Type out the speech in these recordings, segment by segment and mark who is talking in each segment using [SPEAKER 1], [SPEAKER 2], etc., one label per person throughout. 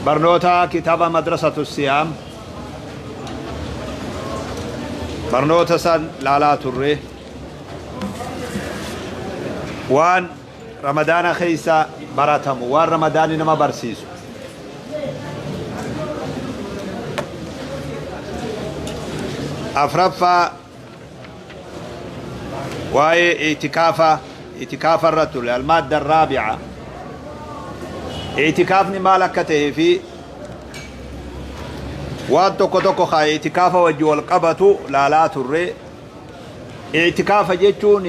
[SPEAKER 1] Barnoota kitaaba Madrasatu Siyaam barnoota san laalaa turre. Waan Ramadaana keessa baratamu, waan Ramadaanni nama barsiisu. Afraffaa waa'ee itikaafa, itikaafa irra ture, almaadda raabi'a. Itikaafni maal akka ta'ee fi waan tokko tokko kaa itikaafa wajji wal qabatu laalaa turre. Itikaafa jechuun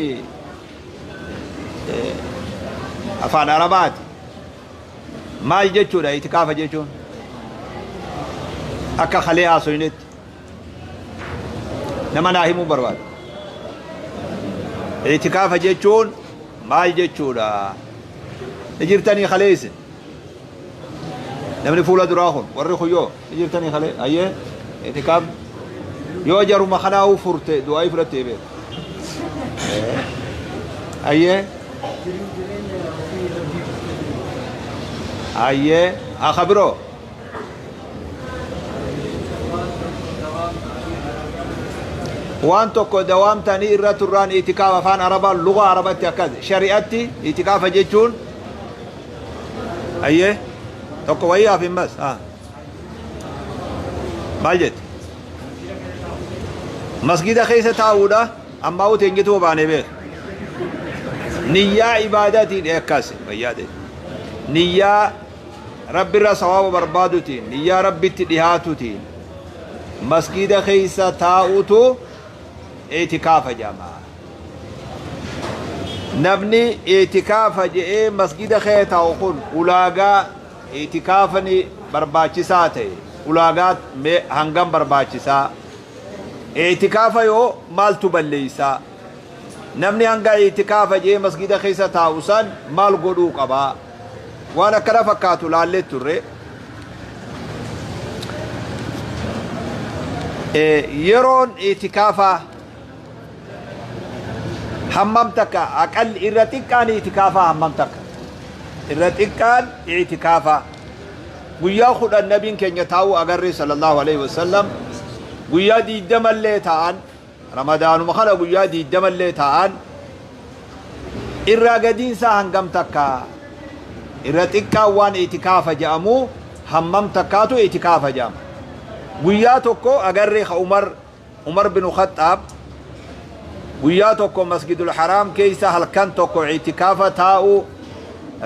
[SPEAKER 1] afaan Arabaati. Maal jechuudha itikaafa jechuun? Akka kalee haasoynetti. Nama naa himuu barbaada. Itikaafa jechuun maal jechuudha? Ni jirtanii kalee isin? Namni fuula duraa kun warri kun yoo ni jirtanii kalee? Hayyee itikaaf yoo jaruma kanaa'uu furte du'aayii fudhattee beeku. Hayyee hayyee haa biroo. Waan tokko dawaamtanii irra turraan itikaaf afaan arabaa lugaa arabatti akkas shari'atti itikaafa jechuun ayyee tokko wayii haaf hin bas haa maal jette masgida keessa taa'uudha ammaa uteenyituu baanee beeka niyyaa ibaadaatiin akkas fayyaa ta'e niyyaa Rabbirraa sawaaba barbaadutiin, niyyaa Rabbitti dhihaatutiin masgiida keessa taa'utu i'tikaafa jedhama. Namni i'tikaafa je'ee masgiida keessa taa'u kun ulaagaa i'tikaafni barbaachisaa ta'e ulaagaa hangam barbaachisaa? I'tikaafa yoo maaltu balleessaa? Namni hanga i'tikaafa je'ee masgiida keessa taa'u san maal godhuu qaba? Waan akkana fakkaatu laallee turre. Yeroon i'tikaafaa hammam takka aqalli irra xiqqaan i'tikaafaa hammam takka? Irra xiqqaan i'tikaafaa guyyaa 10 nabiin keenya taa'uu agarre sallallahu alaihi wasallam guyyaa 20 illee taa'an. Ramadaanuma kana guyyaa 20 illee taa'an irraa gadiin isaa hangam takka? Irra xiqqaan waan i'tikaafa jedhamu hammam takkaatu i'tikaafa jedhama? Guyyaa tokko agarree ka Umar Umar binu Khaxxaab guyyaa tokko Masjidul Haraam keessa halkan tokko i'tikaafa taa'u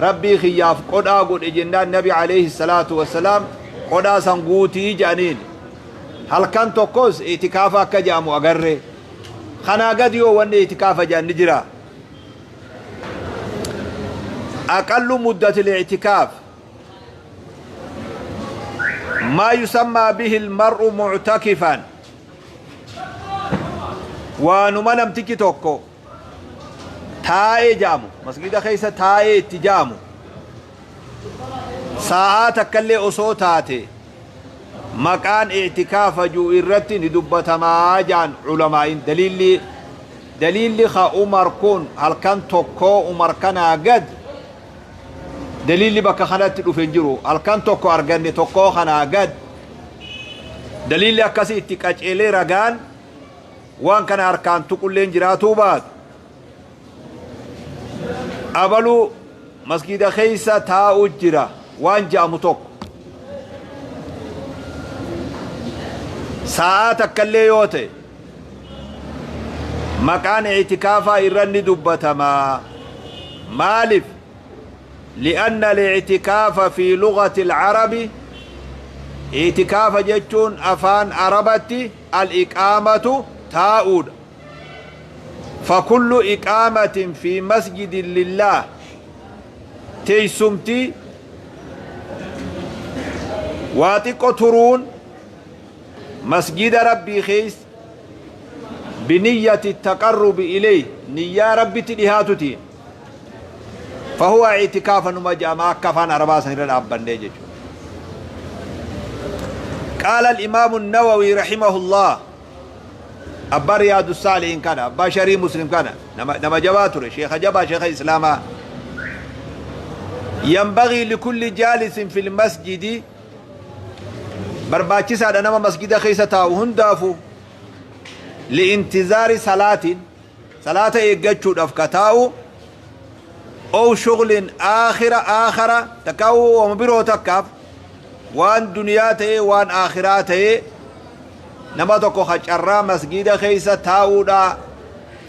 [SPEAKER 1] Rabbii kiyyaaf qodhaa godhe jennaan Nabi alayhi salaatu wassalaam qodhaa san guutii jedhaniin. Halkan tokkos i'tikaafa akka jedhamu agarre. Kanaa gadi hoo wanni i'tikaafa jedhan ni jiraa? Aqallu muddatil i'tikaaf maa yusammaa bihi al-mar'u mu'takifan waanuma namtichi tokko taa'ee jedhamu masgiida keessa taa'ee itti jedhamu saa'aa takkallee osoo taate Maqaan i'tikaafa ju'u irratti ni dubbatamaa ja'an ulamaa'iin. Daliilli Daliilli ka Umar kun halkan tokkoo Umar kanaa gad daliilli bakka kanatti dhufe hin jiru. Halkan tokko arganne tokkoo kanaa gad daliilli akkasii itti qaceelee ragaan waan kana harkaan tuqulleen jiraatuu baatu. Abalu masgiida keessa taa'u jira waan ja'amu tokko. Sa'aa takkallee yoo ta'e maqaan i'tikaafaa irra ni dubbatama. Maaliif? Li'anna al-i'tikaafa fi lughati al-arabi i'tikaafa jechuun afaan Arabatti al-iqaamatu taa'uudha. Fakullu iqaamatin fi masjidin lillaah teessumti waa xiqqo turuun masjida Rabbii keessa biniyyati taqarrubi ilayh niyyaa Rabbitti dhihaatutiin fahuwa i'tikaafa numa jedhama akka afaan Arabaa san irra dhaabbannee jechuudha. Qaala al-imaamu an-Nawawi rahimahullah Abbaa Riyaadu Saalihiin kana, abbaa Sharii Muslim kana, nama, nama jabaa ture, sheekha jabaa, sheekha Islaamaa. Yanbagii likulli jaalisin fil masjidi Barbaachisaadha nama masgida keessa taa'u hundaafuu. Li'intizaari salaatiin, salaata eeggachuudhaaf ka taa'u, ow shuglin aakhira aakhara, takkaa'uu wama biroo takkaaf, waan duniyaa ta'ee waan aakhiraa ta'ee, nama tokko ka carraa masgida keessa taa'uudhaa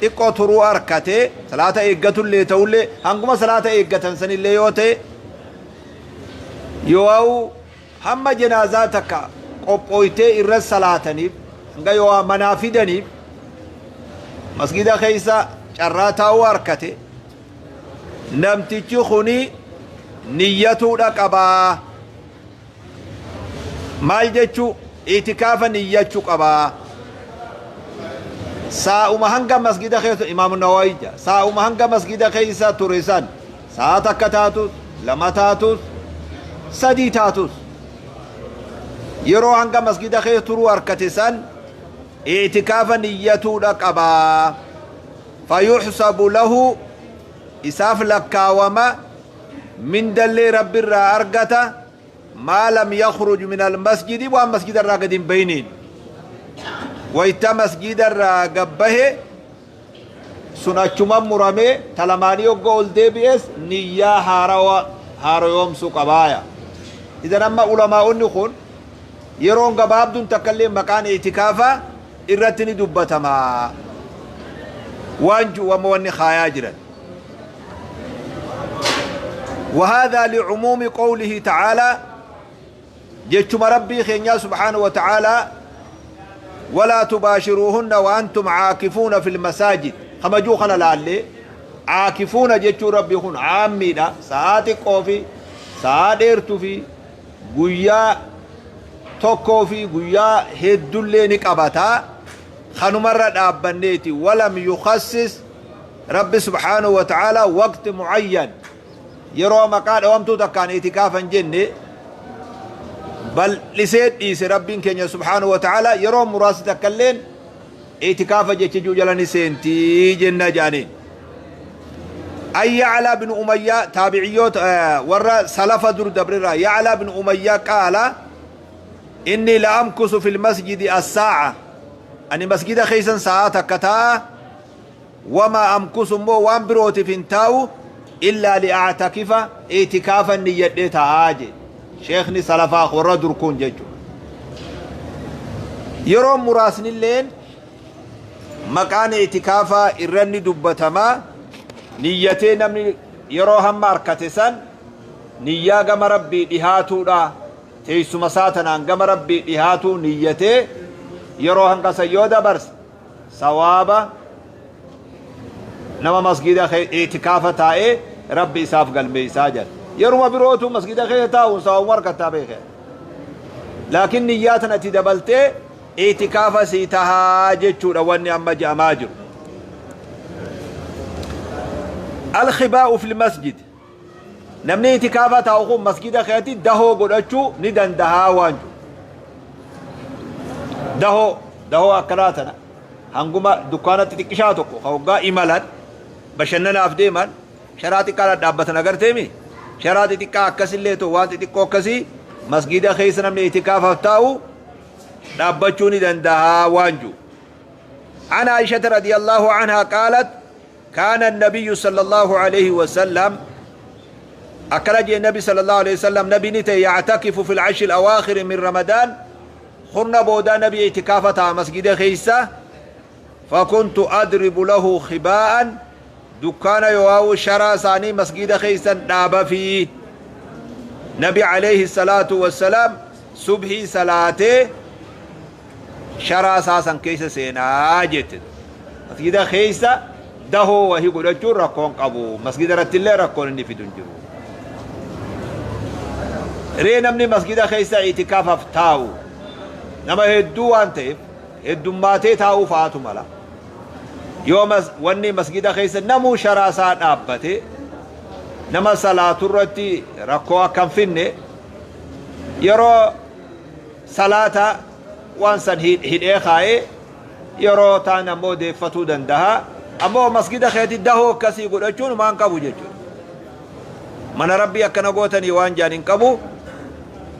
[SPEAKER 1] xiqqoo turuu arkate, salaata eeggatullee ta'ullee, hanguma salaata eeggatan sanillee yoo ta'e, yoo hamma janaazaa takka qophooytee irra salaataniif, hanga yoo manaa fidaniif masgida keessa carraa taa'uu arkate, namtichi kuni niyyatuudha qabaa. Maal jechuu? Itikaafa niyyachuu qabaa. Saa'uma hanga masgida keessa, Imaamu Nawawi jedha, saa'uma hanga masgida keessa ture san, sa'a takka taatus, lama taatus, sadii taatus, yeroo hanga masgida keessa turuu harkate san itikaafa niyyatuudha qabaa. Fayuhsabu lahu, isaaf lakkaawama, mindallee Rabbirraa argata, maa lam yakhruj min almasjidi, waan masjida irraa gad hin bayiniin. Wayta masjida irraa gad bahe sun achuma muramee, talamaanii hogga ol deebi'es niyyaa haarawa haaroyoomsuu qabaaya. Idan amma ulamaa'onni kun yeroon gabaabduun takkallee maqaan itikaafaa irratti ni dubbatama waan ji'u amma wanni kaayaa jiran. وهذا لعموم قوله تعالى، جتشم ربي خينيا سبحانه وتعالى: ولا تباشروهن وأنتم عاكفون في المساجد. خمجو خنا لالي عاكفون جتشو ربي خون عامي دا ساعات قوفي ساعات في guyyaa tokkoo fi guyyaa heddullee ni qabataa. Kanumarra dhaabbanneeti. ولم يخصص rabbi سبحانه وتعالى وقت معين, yeroo maqaa dhawamtuu takkaan itikaafan jenne, bal'isee dhiise Rabbiin keenya سبحانه وتعالى. Yeroo muraasni takkalleen itikaafa jecha jala ni seentii jenna jedhaniin. أي يعلى بن أمية, تابعيوت ورا سلف در دبررا، يعلى بن أمية قال: إني لأمكث في المسجد الساعة، أني مسجد خيسا ساعة كتا، وما أمكث مو وان بروتي فينتاو إلا لأعتكف، اعتكافا نية هاجي. شيخني سلفا ورا دركون ججو yeroo muraasni illeen maqaan itikaafaa irranni dubbatamaa. Niyyatee namni yeroo hamma harkate san niyyaa gama Rabbii dhihaatuudha, teessuma isaa tanaan gama Rabbii dhihaatuu niyyatee yeroo hanga san yoo dabarse, sawaaba nama masgida itikaafa taa'ee Rabbi isaaf galmeeysaa jedha. Yeruma birootu masgida keessa taa'uun sawaabuma harkattaa beeke, laakiin niyyaa tanatti dabaltee itikaafa sii tahaa jechuudha wanni amma je'amaa jiru. الخباء في المسجد, namni itikaafa taa'u kun masgida keessatti dahoo godhachuu ni dandahaa waan jiru. Dahoo akkanaa tana, hanguma dukkaanatti xiqqishaa tokko ka hoggaa imalan bashannanaaf deeman sharaa xiqqaa dhaabbatan agarteemi, sharaa xixiqqaa akkasillee ta'u, waan xixiqqoo akkasii masgida keessa namni itikaafaaf taa'u dhaabbachuu ni dandahaa waan jiru. عن عائشة رضي الله عنها قالت: كان النبي صلى الله عليه وسلم، أكرج النبي صلى الله عليه وسلم، نبي نتي يعتكف في العشر الأواخر من رمضان، خرنا بودا نبي اعتكافة مسجد خيسة، فكنت أضرب له خباء، دكان يواو شرا ثاني مسجد خيسة داب فيه. نبي عليه الصلاة والسلام صبحي صلاته شرا ساسا كيس سينا جت مسجد خيسة. dahoo wahii godhachuun rakkoon qabu, masgida irratti illee rakkoon inni fidu hin jiru. Ree namni masgida keessa itikaafaaf taa'u nama hedduu waan ta'eef, heddummaatee taa'uu fa'aatu mala. Yoo wanni masgida keessa namuu sharaa isaa dhaabbate, nama salaatu irratti rakkoo akka hin finne, yeroo salaata waan san hidhee kaa'ee, yeroo taan ammoo deeffatuu danda'a. Ammoo masgida keetti dahoo akkasii godhachuun maan qabu jechuudha. Mana Rabbii akkana gootanii waan jaan hin qabu,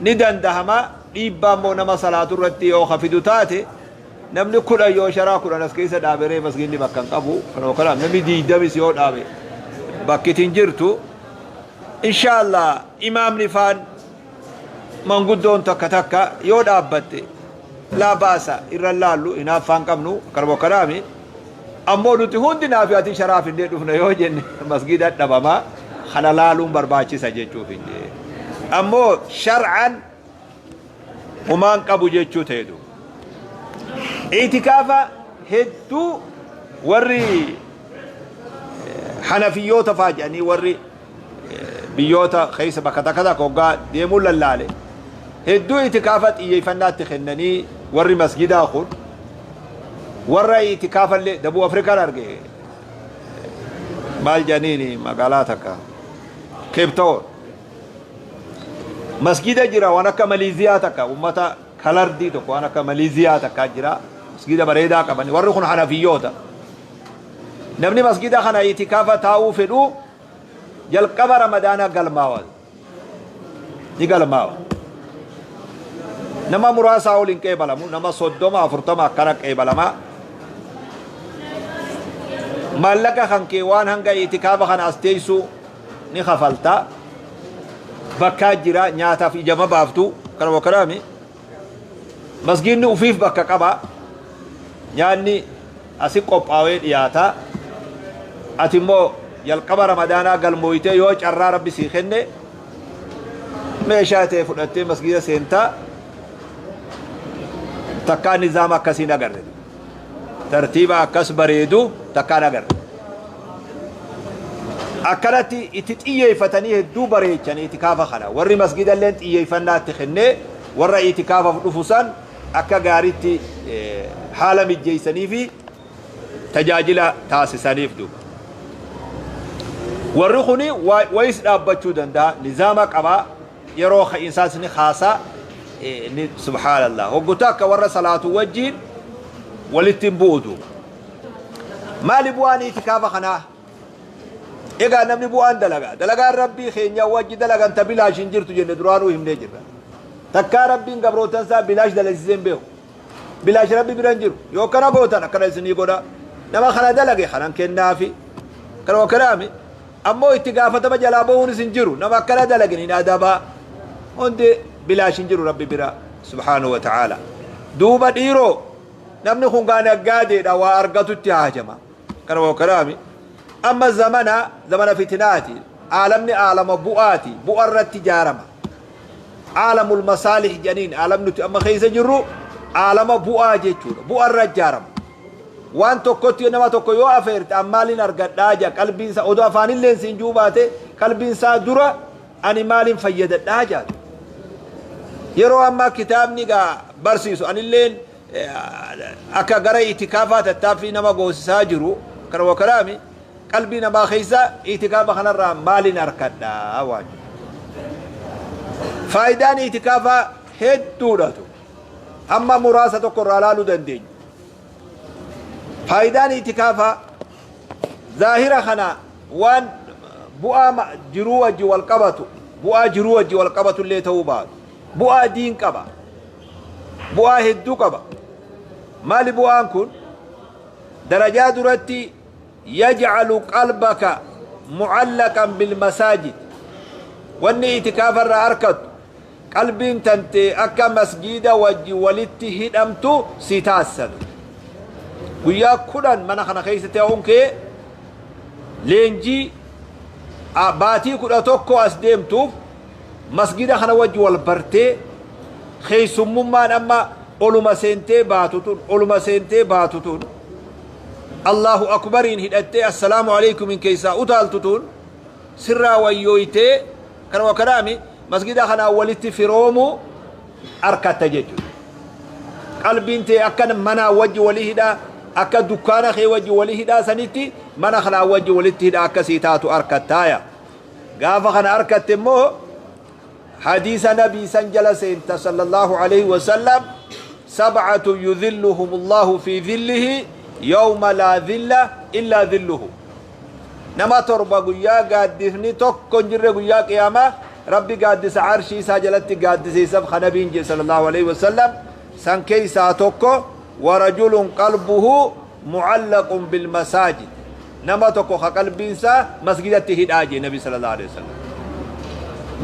[SPEAKER 1] ni dandahama. Dhiibbaa immoo nama salaatu irratti yoo ka fidu taate, namni 10 yoo sharaa 10 as keessa dhaaberee, masgiidni bakka hin qabu. Kanuma kanaaf namni 20s yoo dhaabe bakkitiin jirtu. Inshaallah, imaamni faan manguddoon takka takka yoo dhaabbatte laa baasa, irra laallu, hinaaffaan qabnu. Kanuma kanaami ammoo nuti hundi naafi ati sharaa finnee dhufna yoo jenne masgiida dhabamaa. Kana laaluun barbaachisa jechuuf hin jee. Ammoo shar'an humaan qabu jechuu ta'etu. Itikaafa hedduu warri Hanafiyyoota faa jedhanii, warri biyyoota keessa bakka takka takka hoggaa deemuun lallaale, hedduu itikaafa xiyyeeffannaatti kennanii. Warri masgidaa kun warra itikaafallee Dabuu Afrikaan arge. Maal jedhaniini, magaalaa takka Cape Town masgida jira, waan akka Maliiziyaa takka, ummata kalardii tokko, waan akka Maliiziyaa takka jira. Masgida bareedaa qabani. Warri kun Hanafiyyoota. Namni masgida kana itikaafa taa'uu fedhu jalqaba Ramadaana galmaawa, ni galmaawa. Nama muraasaa ol hin qeebalamu, nama 30, 40 akkana qeebalamaa. Maallaqa kan kee waan hanga itikaafa kana as teessu ni kafalta. Bakkaa jira, nyaataaf ijama baaftu. Kanuma kanaami masgiidni ufiif bakka qaba, nyaanni asi qophaawee dhiyaata. Ati immoo jalqaba Ramadaanaa galmooytee, yoo carraa Rabbi sii kenne, meeshaa ta'e fudhattee masgiida seentaa. Takkaa nizaama akkasiin agarre, tartiiba akkas bareedu takkaan agarre. Akkanatti itti xiyyeeffatanii hedduu bareechanii itikaafa kana. Warri masgida illeen xiyyeeffannaa itti kennee warra itikaafaaf dhufu san akka gaariitti haala mijjeessanii fi tajaajila taasisaniif duuba. Warri kuni wayis dhaabbachuu danda'a, nizaama qabaa, yeroo ka'iinsaas ni kaasaa. Ni subhaanallah, hogguta akka warra salaatu wajjiin walitti hin bu'u duuba. Maali bu'aan itikaafa kanaa? Egaa namni bu'aan dalagaa. Dalagaan Rabbii keenya wajji dalagan ta bilaash hin jirtu jenne, duraanuu himnee jirra. Takkaa Rabbiin gabrootan isaa bilaash dalagsisee hin beeku. Bilaash Rabbi bira hin jiru. Yoo akkana gootan akkana isinii godha. Nama kana dalage kanan kennaafi. Kana wakkanaami. Ammoo itti gaafatama jalaa bahuunis hin jiru. Nama akkana dalagin hin adabaa. Hundi bilaash hin jiru Rabbi bira subhaanahu wa ta'ala. Duuba dhiiroo, namni kun gaa naggaadeedha, waa argatutti haajama. Kana wakkanaami. Amma zamana zamana fitinaati. Aalamni aalama bu'aati. Bu'a irratti ijaarama. Aalamul masaalih jedhaniin aalam nuti amma keessa jirru aalama bu'aa jechuudha. Bu'a irra ijaarama. Waan tokkotti nama tokko yoo afeerte, an maalin argadhaa jedha qalbiin isaa. Odoo afaanillee siin juu baate, qalbiin isaa dura ani maalin fayyadadhaa jedha. Yeroo ammaa kitaabni gaa barsiisu anilleen akka gara itikaafaa tattaaffii nama goosisaa jiru kana wakalaami qalbii namaa keessa itikaafa kanarraa maalin argadhaa waan jedhu. Faayidaan itikaafaa hedduudhatu, hamma muraasa tokko irraa ilaaluu dandeenya. Faayidaan itikaafaa zaahira kana waan bu'aa jiruu wajji wal qabatu, bu'aa jiruu wajji wal qabatu illee ta'uu baatu, bu'aa diin qaba, bu'aa hedduu qaba. Maali bu'aan kun? Darajaa duratti yaj'alu qalbaka mu'allaqan bil masaajid. Wanni itikaafa irraa arkattu qalbiin tante akka masgiida wajji walitti hidhamtu si taasisatu. Guyyaa 10 mana kana keessa ta'uun kee leenjii baatii 11 as deemtuuf masgida kana wajji wal bartee, keessummummaan amma oluma seentee baatu tun, oluma seentee baatu tun, Allahu akbariin hidhattee assalaamu aleykumin keessaa utaaltu tun sirraa wayyooytee, kanuma kanaami masgida kanaa walitti firoomuu arkatta jechuudha. Qalbiin tee akka manaa wajji walii hidhaa, akka dukkaana kee wajji walii hidhaa sanitti mana kanaa wajji walitti hidhaa akkasii taatu arkattaaya. Gaafa kana arkatte immoo hadiisa Nabii san jala seenta sallallahu alaihi wasallam: sab'atu yudhilluhum Allahu fi dhillihi yawma laa dhilla illaa dhilluhu. Nama torba guyyaa gaaddisni tokko hin jirre, guyyaa qiyaamaa. Rabbi gaaddisa arshii isaa jalatti gaaddiseessaf ka nabiin jedhe sallallahu alaihi wasallam san keeysaa tokko warajulun qalbuhu mucallaqun bilmasaajid nama tokko ka qalbiin isaa masgidatti hidhaa jedhe nabi sallallahu alaihi wasallam.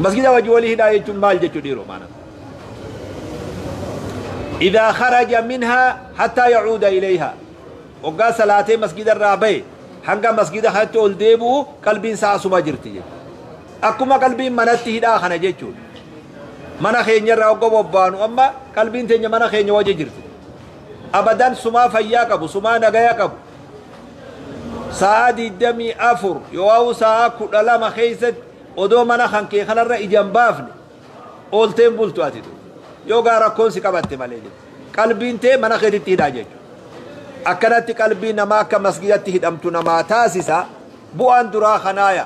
[SPEAKER 1] Masgida wajji walii hidhaa jechuun maal jechuu dhiiroo maana? Idaa kharaja minhaa hattaa yacuuda ilayhaa Hoggaa salaatee masgida irraa bahe hanga masgida kanatti ol deebi'u qalbiin isaa asuma jirti jechuudha. Akkuma qalbiin manatti hidhaa kana jechuudha. Mana keenya irraa hogga bobbaanu amma qalbiin teenya mana keenya wajji jirti. Abadan sumaa fayyaa qabu, sumaa nagaya qabu. Sa'aa 24 yookaan sa'aa 12 keessatti odoo mana kan kee kanarra ija hin baafne oolteen bultu ati. Yoo gaa rakkoon si qabatte malee jechuudha. Qalbiin tee mana keetitti hidhaa jechuudha. Akkanatti qalbii namaa akka masgidatti hidhamtu namaa taasisa. Bu'aan duraa kanaaya.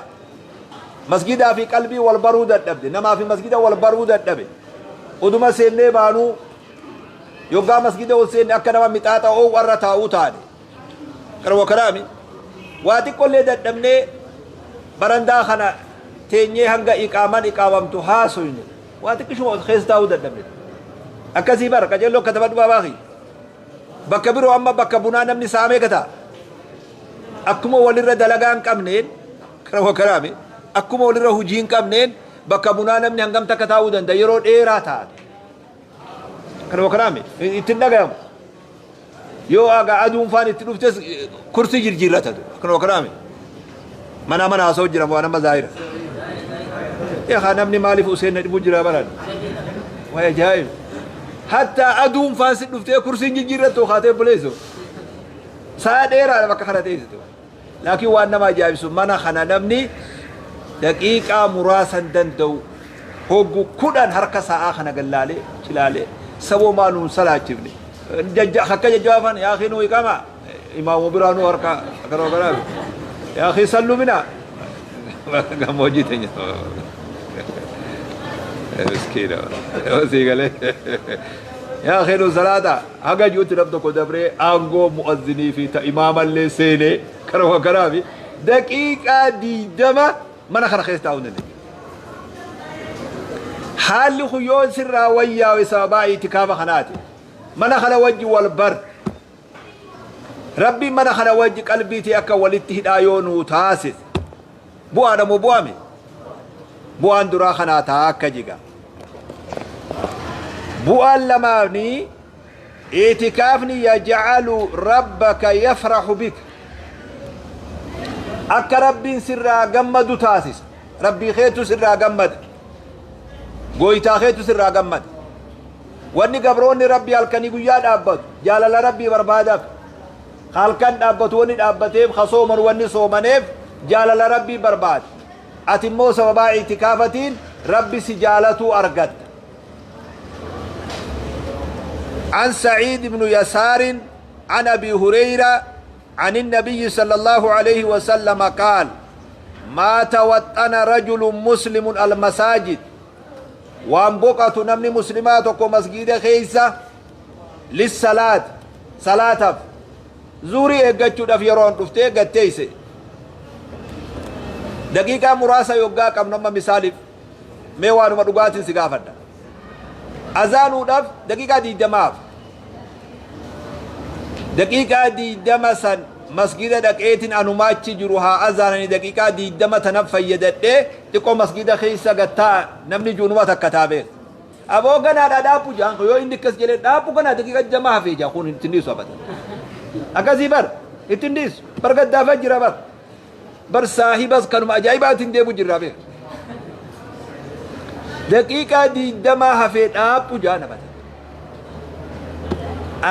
[SPEAKER 1] Masgidaa fi qalbii wal baruu dadhabde. Namaa fi masgida wal baruu dadhabe. Oduma seennee baanuu yoggaa masgida ol seenne akka nama mixaaxa oowwarra taa'uu taane. Qaroo kanaami. Waa xiqqollee dadhabnee barandaa kana teenyee hanga iqaaman iqaamamtu haasoyne. Waa xiqqishuma ol keessa taa'uu dadhabne. Akkasii bara qajeelloo katabadhu baabaa kiyya. Bakka biroo amma bakka bunaa namni saamee gataa. Akkuma walirra dalagaa hin qabneen kana kanaami akkuma walirra hojii hin qabneen bakka bunaa namni hangam takka taa'uu danda'a yeroo dheeraa taate. Kana kanaami ittiin dhagayamu. Yoo aga aduun faan itti dhuftes kursii jirjiirrata. Kana kanaami. Mana mana haasa'u jira waan amma zaahira. Yaa namni maaliif Useen na dhibuu jira baran. Waa ajaa'ib. Hatta aduun faan si dhuftee kursiin jijjiirrattu kaatee buleessu. Sa'a dheeraadha bakka kana teessitu. Laakiin waan nama ajaa'ibsu mana kana namni daqiiqaa muraasa hin danda'u. Hoggu 10 harka sa'aa kana gallaalee cilaalee saboo maa nuun salaachifne. Akka jajjabaafan yaa akii nuu iqama imaamu biraa nuu harka akkana kanaa yaa akii salluu minaa gammoojjii teenya. Miskiina sii galee. Yaa akii nuu salaata haga ji'utti nam tokko dabree aangoo mu'azzinii fi ta imaamallee seenee karuma kanaa fi daqiiqaa 20 mana kana keessa taa'uu hin dandeenye. Haalli kun yoo sirraa wayyaawe sababaa itikaafa kanaati. Mana kana wajji wal bar. Rabbiin mana kana wajji qalbii tee akka walitti hidhaa yoo nuu taasise. Bu'aadha moo bu'ame? Bu'aan duraa kanaa taa akka jiga. Bu'aan lamaanii itikaafni yaj'alu rabbaka yafrahu bika. Akka Rabbiin sirraa gammadu taasisa. Rabbii keetu sirraa gammada. Gooytaa keetu sirraa gammada. Wanni gabroonni Rabbii halkanii guyyaa dhaabbatu jaalala Rabbii barbaadaaf. Halkan dhaabbatu wanni dhaabbateef ka sooman wanni soomaneef jaalala Rabbii barbaada. Ati immoo sababaa itikaafatiin Rabbi si jaalatuu argatta. عن سعيد بن يسار عن أبي هريرة عن النبي صلى الله عليه وسلم قال ما توطن رجل مسلم المساجد waan boqatu namni muslimaa tokko masgiida keessa lissalaat salaataaf zuurii eeggachuudhaaf yeroon dhuftee gatteeyse daqiiqaa muraasa yoggaa qabnu amma misaaliif mee waanuma dhugaatiin si gaafadha azaanuudhaaf daqiiqaa 20f daqiiqaa 20 san masgida dhaqeetin anuma achi jiru haa azaanani daqiiqaa 20 tana fayyadadhee xiqqoo masgida keessa gad taa'a namni jiru numa takka taa beeka. Aboo ganaadha dhaabbu jaan yoo inni akkas jedhee dhaabbu ganaa daqiiqaa 20 hafee jaa kun ittiin dhiisu abada. Akkasii bar ittiin dhiisu bar gaddaafa jira bar bar saahibas kanuma ajaa'ibaatiin deemu jirra beeka. Daqiiqaa 20 hafee dhaabbu jaan abada.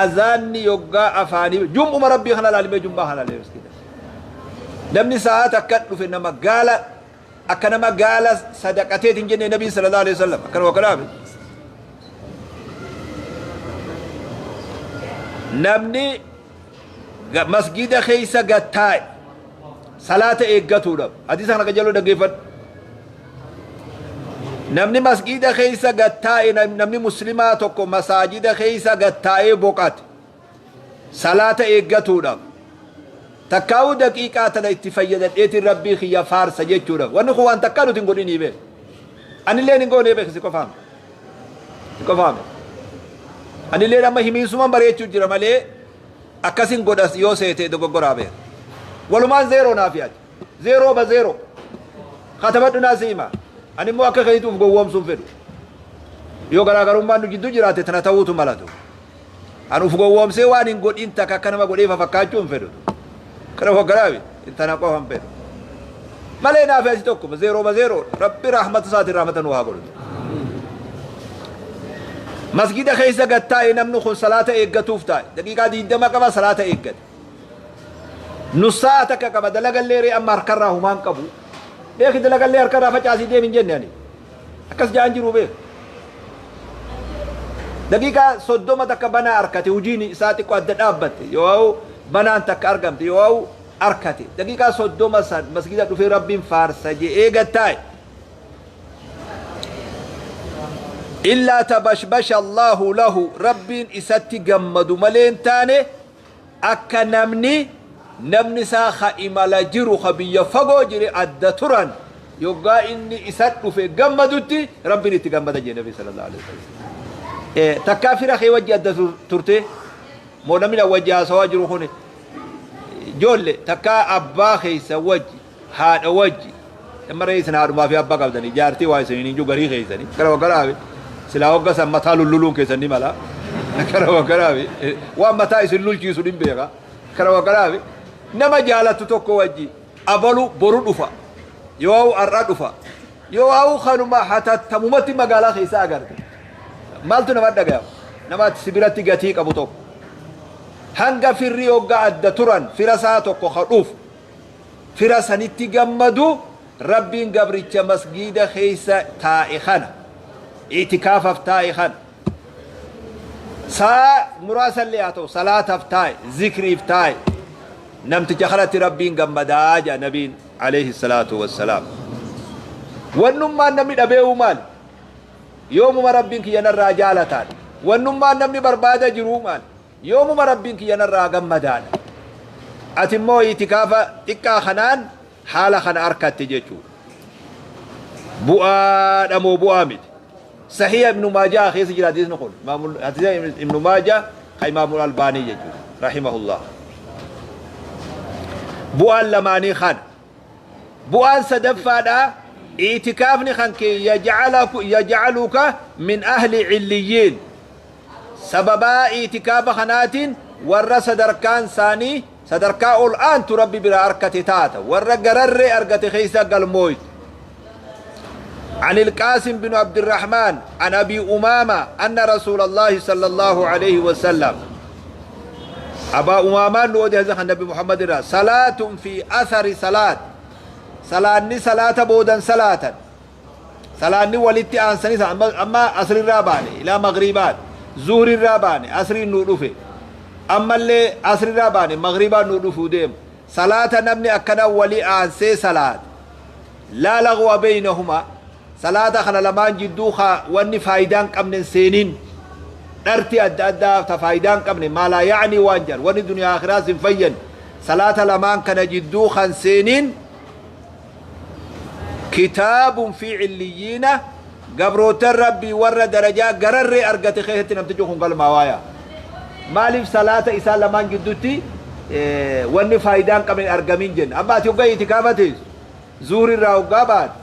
[SPEAKER 1] Azaanni yoggaa afaanii jum'uma rabbii kana laalimee jum'aa kana laalimee miskiina. Namni sa'aa takka dhufe nama gaala akka nama gaala sadaqateet hin jenne nabiin sallallahu alaihi wasallam akkana wakalaame. Namni masgida keessa gad taa'e salaata eeggatuudhaaf hadiisa kana qajeeloo dhaggeeffadhu. Namni masgiida keessa gad taa'e namni muslimaa tokko masaajida keessa gad taa'ee boqate salaata eeggatuudhaaf takkaa'uu daqiiqaa tana itti fayyadadheetiin rabbii kiyya faarsa jechuudhaaf wanni kun waan takkaa nuti hin godhinii beek. Anilleen hin goonee beek si qofaame. Si qofaame. Anilleen amma himiinsuman bareechuu jira malee akkasin godhas yoo seete dogoggoraa beek. Walumaan zeeroo naaf yaadi. Zeeroo ba zeeroo. Katabadhu naa si hima. Ani immoo akka keetiif gowwoomsuun fedhu. Yoo garaagarummaan nu jidduu jiraate tana ta'uutu malatu. An uf gowwoomsee waan hin godhin takka akka nama godhee fafakkaachuu hin fedhu. Kana hogganaafi tana qofa hin fedhu. Malee naaf asi tokkuma zeeroo ba zeeroo Rabbi rahmata isaatiin rahmata nu haa godhu. Masgida keessa gad taa'e namni kun salaata eeggatuuf taa'e. Daqiiqaa 20 qaba salaata eeggate. Nus sa'a takka qaba dalagallee ree amma harkarraa humaan qabu. Beeki dalagallee harkarraa facaasii deemi hin jenne ani. Akkas ja'an jiru beek. Daqiiqaa 30 takka banaa arkate hujiin isaa xiqqoo adda dhaabbatte yoo banaan takka argamte yoo arkate daqiiqaa 30 san masgida dhufee Rabbiin faarsa je'ee gad taa'e. Illaa tabashbasha Allahu lahu Rabbiin isatti gammadu malee hin taane Akka namni namni isaa ka imala jiru ka biyya fagoo jire adda turan yoggaa inni isa dhufe gammadutti Rabbiin itti gammada jee Nabi sallallahu alaihi wasallam. Takkaa fira kee wajji adda turte moo namni wajji haasawaa jiru kun joolle takkaa abbaa keessa wajji haadha wajji amma ree isin haadhumaa fi abbaa qabdanii jaartii waa isin hin jiru garii keessanii gara waggaraa fi silaa wagga san mataa lulluluun keessan ni mala gara waggaraa fi waan mataa isin lulchiisu ni beeka gara waggaraa fi nama jaalattu tokko wajji abalu boru dhufa yoo har'a dhufa yoo ha'u kanuma hatattamumatti magaalaa keessa agarte maaltu nama dhagayama nama si biratti gatii qabu tokko hanga firri hogga adda turan fira isaa tokko ka dhufu fira sanitti gammadu Rabbiin gabricha masgiida keessa taa'e kana i'tikaafaf taa'e kana sa'a muraasallee haa ta'u salaataf taa'e zikriif taa'e namticha kanatti Rabbiin gammadaa jedha nabiin alayhi salaatu wassalaam. Wannummaan namni dhabee'uu maali? Yoomuma Rabbiin kiyya narraa jaalataadha. Wannummaan namni barbaada jiruu maali? Yoomuma Rabbiin kiyya narraa gammadaadha. Ati immoo itikaafa xiqqaa kanaan haala kana arkatte jechuudha. Bu'aadha moo bu'aa miti? Sahiha Ibnu Maajaa keessa jira hadiisni kun. Hadiisa Ibnu Maajaa kan Imaamul Albaanii jechuudha. Rahimahullah. Bu'aan lamaanii kana. Bu'aan sadaffaadha itikaafni kan kee yaj'aluka min ahli illiyyiin. Sababaa i'tikaafa kanaatiin warra sadarkaan isaanii sadarkaa ol aantu Rabbi biraa arkate taata. Warra gararree argate keessa galmooytu. عن القاسم بن عبد الرحمن عن أبي أمامة أن رسول الله صلى الله عليه وسلم أبا أمامة نودي هذا النبي محمد را صلاة في أثر صلاة صلاة صلاة بودا صلاة Salaanni walitti aansanii amma asri irraa baane ilaa maghribaat zuhri irraa baane asriin nuu dhufe ammallee asri irraa baane maghribaan nuu dhufuu deema salaata namni akkana wali aansee salaata laa lagwa beeynahuma salaata kana lamaan jidduu ka wanni faayidaa hin qabne hin seenin dharti adda addaa ta faayidaa hin qabne maa laa ya'nii waan jedhan wanni duniyaa akhiraas hin fayyanne salaata lamaan kana jidduu kan seenin Kitaabun fii cilliyyiina gabroottan Rabbii warra darajaa gararree argate keessatti namtichi kun galmaawaaya. Maaliif salaata isaa lamaan gidduutti wanni faayidaa hin qabne hin argamin jenna. Amma ati hoggaa itikaafa teessu zuhri irraa hoggaa baate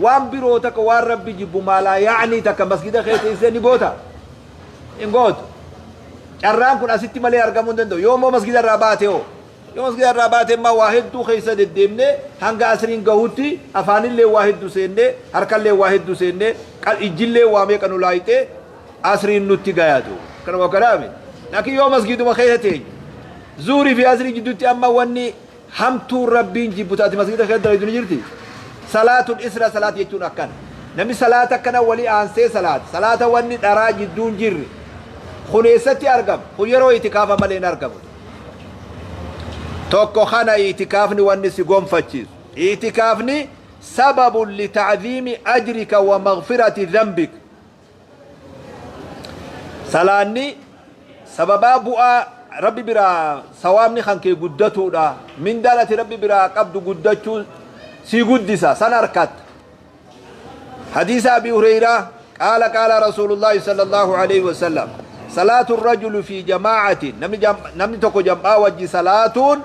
[SPEAKER 1] waan biroo takka waan Rabbi jibbu maalaa yaa'nii takka masgida kee teessee ni goota? Hin gootu. Carraan kun asitti malee argamuu hin danda'u. Yoo immoo masgida irraa baate hoo? Yoo masgida irraa baate immaa waa hedduu keessa deddeemnee hanga asriin gahutti afaanillee waa hedduu seennee harkallee waa hedduu seennee ijjillee waa meeqa nu laayxee asriin nutti gayatu. Kana waa kanaami. Laakiin yoo masgiduma keessa teenye zuurii fi asrii jidduutti amma wanni hamtuun Rabbiin jibbu taate masgida keessa dalaydu ni jirti. Salaatul isra salaat jechuun akkana. Namni salaata akkana walii aansee salaata. Salaata wanni dharaa jidduun jirre. Kun eessatti argama? Kun yeroo itikaafa malee hin argamu. Tokko kana i'tikaafni wanni si gonfachiisu. I'tikaafni sababun lita'ziimi ajrika wa maghfirati dhanbik. Salaanni sababaa bu'aa Rabbi biraa sawaabni kan kee guddatuudha. Mindaan ati Rabbi biraa qabdu guddachuu si guddisa san arkatta. Hadiisa Abi Hureyraa qaala qaala Rasuulullaahi sallallahu aleyhi wasallam salaatu rajulu fi jamaa'atin namni namni tokko jam'aa wajji salaatuun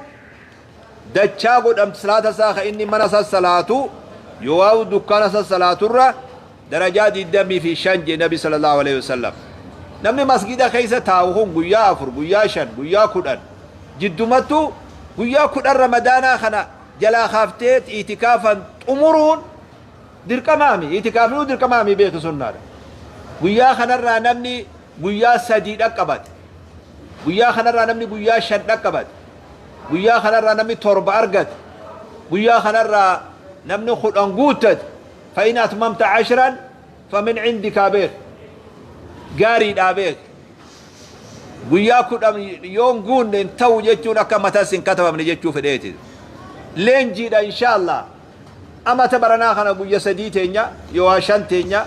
[SPEAKER 1] dachaa godhamti salaata isaa ka inni mana isaa salaatu yookaan dukkaana isaa salaaturra darajaa 25 jee nabi sallallahu aleyhi wasallam. Namni masgida keessa taa'u kun guyyaa 4, guyyaa 5, guyyaa 10 jiddumattu guyyaa 10 Ramadaanaa kana jalaa kaaftee itikaafan xumuruun dirqamaami. Itikaafnuu dirqamaami beeki sunnaadha. Guyyaa kanarraa namni guyyaa 3 dhaqqabate, guyyaa kanarraa namni guyyaa 5 dhaqqabate, guyyaa kanarraa namni 7 argate, guyyaa kanarraa namni 10 guuttate, fa in atmamta ashran fa min indikaa beeki gaariidhaa beeki. Guyyaa 10 yoon guunne hin ta'u jechuun akka matas hin katabamne jechuu fedheeti. Leenjiidha inshaallah. Amata baranaa kana guyya 3 teenya yoo 5 teenya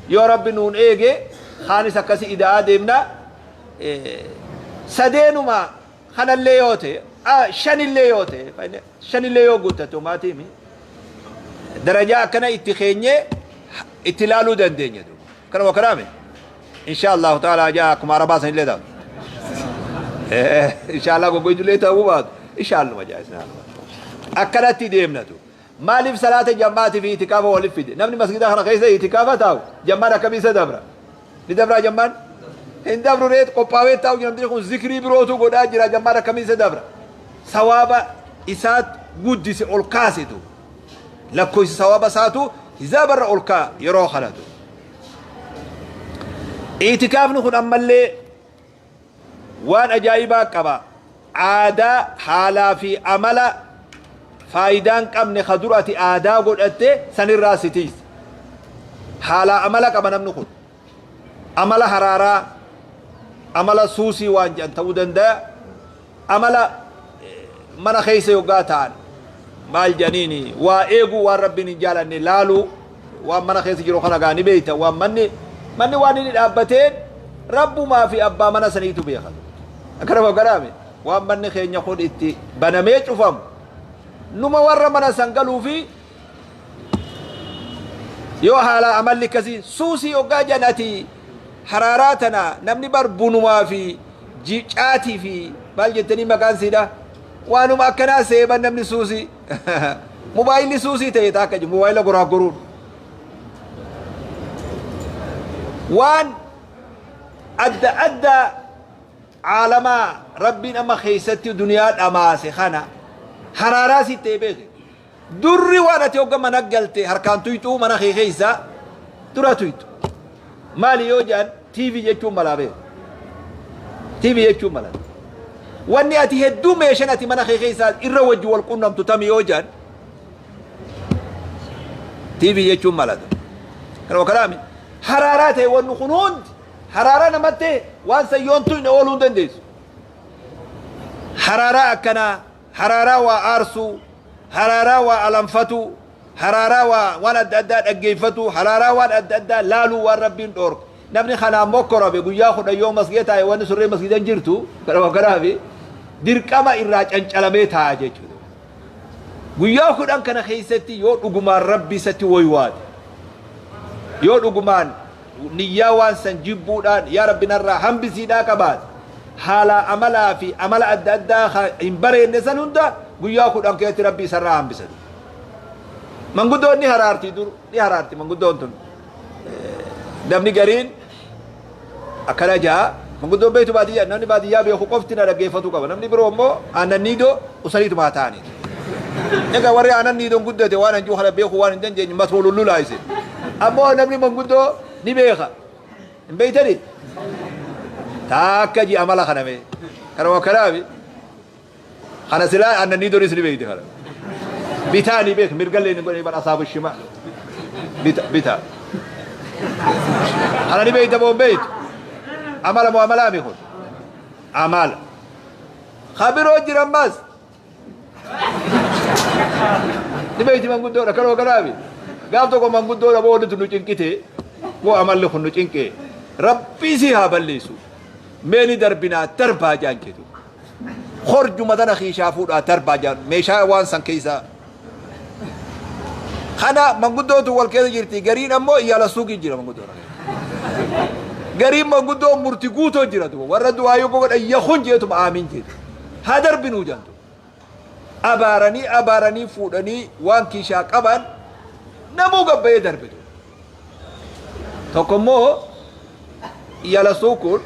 [SPEAKER 1] yoo Rabbi nuun eege kaanis akkasi ida'aa deemna. Sadeenuma kanallee yoo ta'e shanillee yoo ta'e shanillee yoo guuttate homaatiimi darajaa akkana itti keenyee itti ilaaluu dandeenya. Kanuma kanaame insha Allahu ta'ala jaa akkuma arabaa sanillee taatu. Insha Allah goggoytullee ta'uu baatu insha Alluma jaa isin akkanatti deemnatu. Maaliif salaata jammaatii fi itikaafa waliif fide? Namni masgida kana keessa itikaafa taa'u jammaan akkamii isa dabra? Ni dabraa jammaan? Hin dabru reet qophaawee taa'u jira. Namni kun zikrii birootu godhaa jira, jammaan akkamii isa dabra? Sawaaba isaa guddise ol kaasetu lakkoofsa sawaaba isaatu hizaabarra ol ka'a yeroo kanatu. Itikaafni kun ammallee waan ajaa'ibaa qaba. Aadaa, haalaa fi amala faayidaa hin qabne ka dur ati aadaa godhatte sanirraa si tiisa. Haalaa amala qaba namni kun. Amala haraaraa, amala suusii waan jedhan ta'uu danda'a. Amala mana keessa yoggaa ta'an maal jedhaniini waa eeguu, waan Rabbiin hin jaalanne laaluu, waan mana keessa jiru kana gaa ni beeyta, waan manni waan inni dhaabbateen Rabbumaa fi abbaa mana saniitu beeka. Akkana garaame waan manni keenya kun itti banamee cufamu numa warra mana san galuu fi yoo haala amalli akkasii suusii yoggaa jedhan ati haraaraa tana namni bar bunumaa fi caatii fi maal jettanii maqaan siidha waanuma akkanaa seeban namni suusii mobaayilli suusii ta'e taakka jiru mobaayila goraagoruun waan adda addaa caalamaa Rabbiin amma keessatti duniyaa dhamaase kana haraaraa sitti ta'e beeki. Durri waan ati hogga mana galte harkaan tuyxuu mana kee keessa dura tuyxu. Maali yoo jedhan TV jechuun malaa beeku. TV jechuun mala. Wanni ati hedduu meeshan ati mana kee keessaa irra wajji wal qunnamtu tami yoo jedhan TV jechuun mala. Kanuma kanaami haraaraa ta'e wanni kun hundi haraaraa namatti waan san yoon tuyne ooluu hin dandeessu. Haraaraa akkanaa, haraaraa waa aarsuu, haraaraa waa alanfatuu, haraaraa waa waan adda addaa dhaggeeffatuu, haraaraa waan adda addaa laaluu waan Rabbiin dhoorke. Namni kanaan mokkorabe guyyaa 10 yoo masgee taa'e wanni surree masgida hin jirtu. Kanaafi dirqama irraa cancalamee taa'a jechuudha. Guyyaa 10 kana keessatti yoo dhugumaan Rabbi isatti woywaate, yoo dhugumaan niyyaa waan san jibbuudhaan yaa Rabbi narraa hambisiidhaa qabaate, haalaa amalaa fi amala adda addaa ka hin bareenne san hunda guyyaa 10 keessatti Rabbi isarraa hambisa. Manguddoon ni haraarti, dur ni haraarti manguddoon tun. Namni gariin akkana jaa manguddoon beektu baadiyyaa, namni baadiyyaa beeku qofti na dhaggeeffatuu qaba. Namni biroo immoo aannan niidoo usaniitumaa ta'anii. Egaa warri aannan niidoon guddate waan hanjuu kana beekuu waan hin dandeenye matoo lullulaa isin. Ammoo namni manguddoo ni beeka. Hin beektanii? Taakka ji amala kana mee. Kanuma kanaafi kana silaa aannan niidoonis ni beekti kana. Bitaa ni beek mirgallee ni godhanii bara asaabu shima. Bita bitaa. Kana ni beekta moo hin beektu? Amala moo amalaa mi kun? Amala. Kabiroo jira ammas. Ni beekti manguddoodha kanuma kanaafi. Gaaf tokko manguddoodha boo wanti nu cinqite boo amalli kun nu cinqe Rabbii si haa balleessu. Mee ni darbinaa darbaa jaan jedhu. Horjuma tana kiishaa fuudhaa darbaa jaan meeshaa waan san keessa. Kana manguddootu wal keessa jirti, gariin ammoo iyyaala suuqii jira manguddoo. Gariin manguddoo murti guutoo jira duba warra du'aa yoo godhan yakun jeetuma aamiin jeetu. Haa darbinuu jaantu. Abaaranii abaaranii fuudhanii waan kiishaa qaban namuu gabbayee darbe. Tokko immoo iyyaala suuquun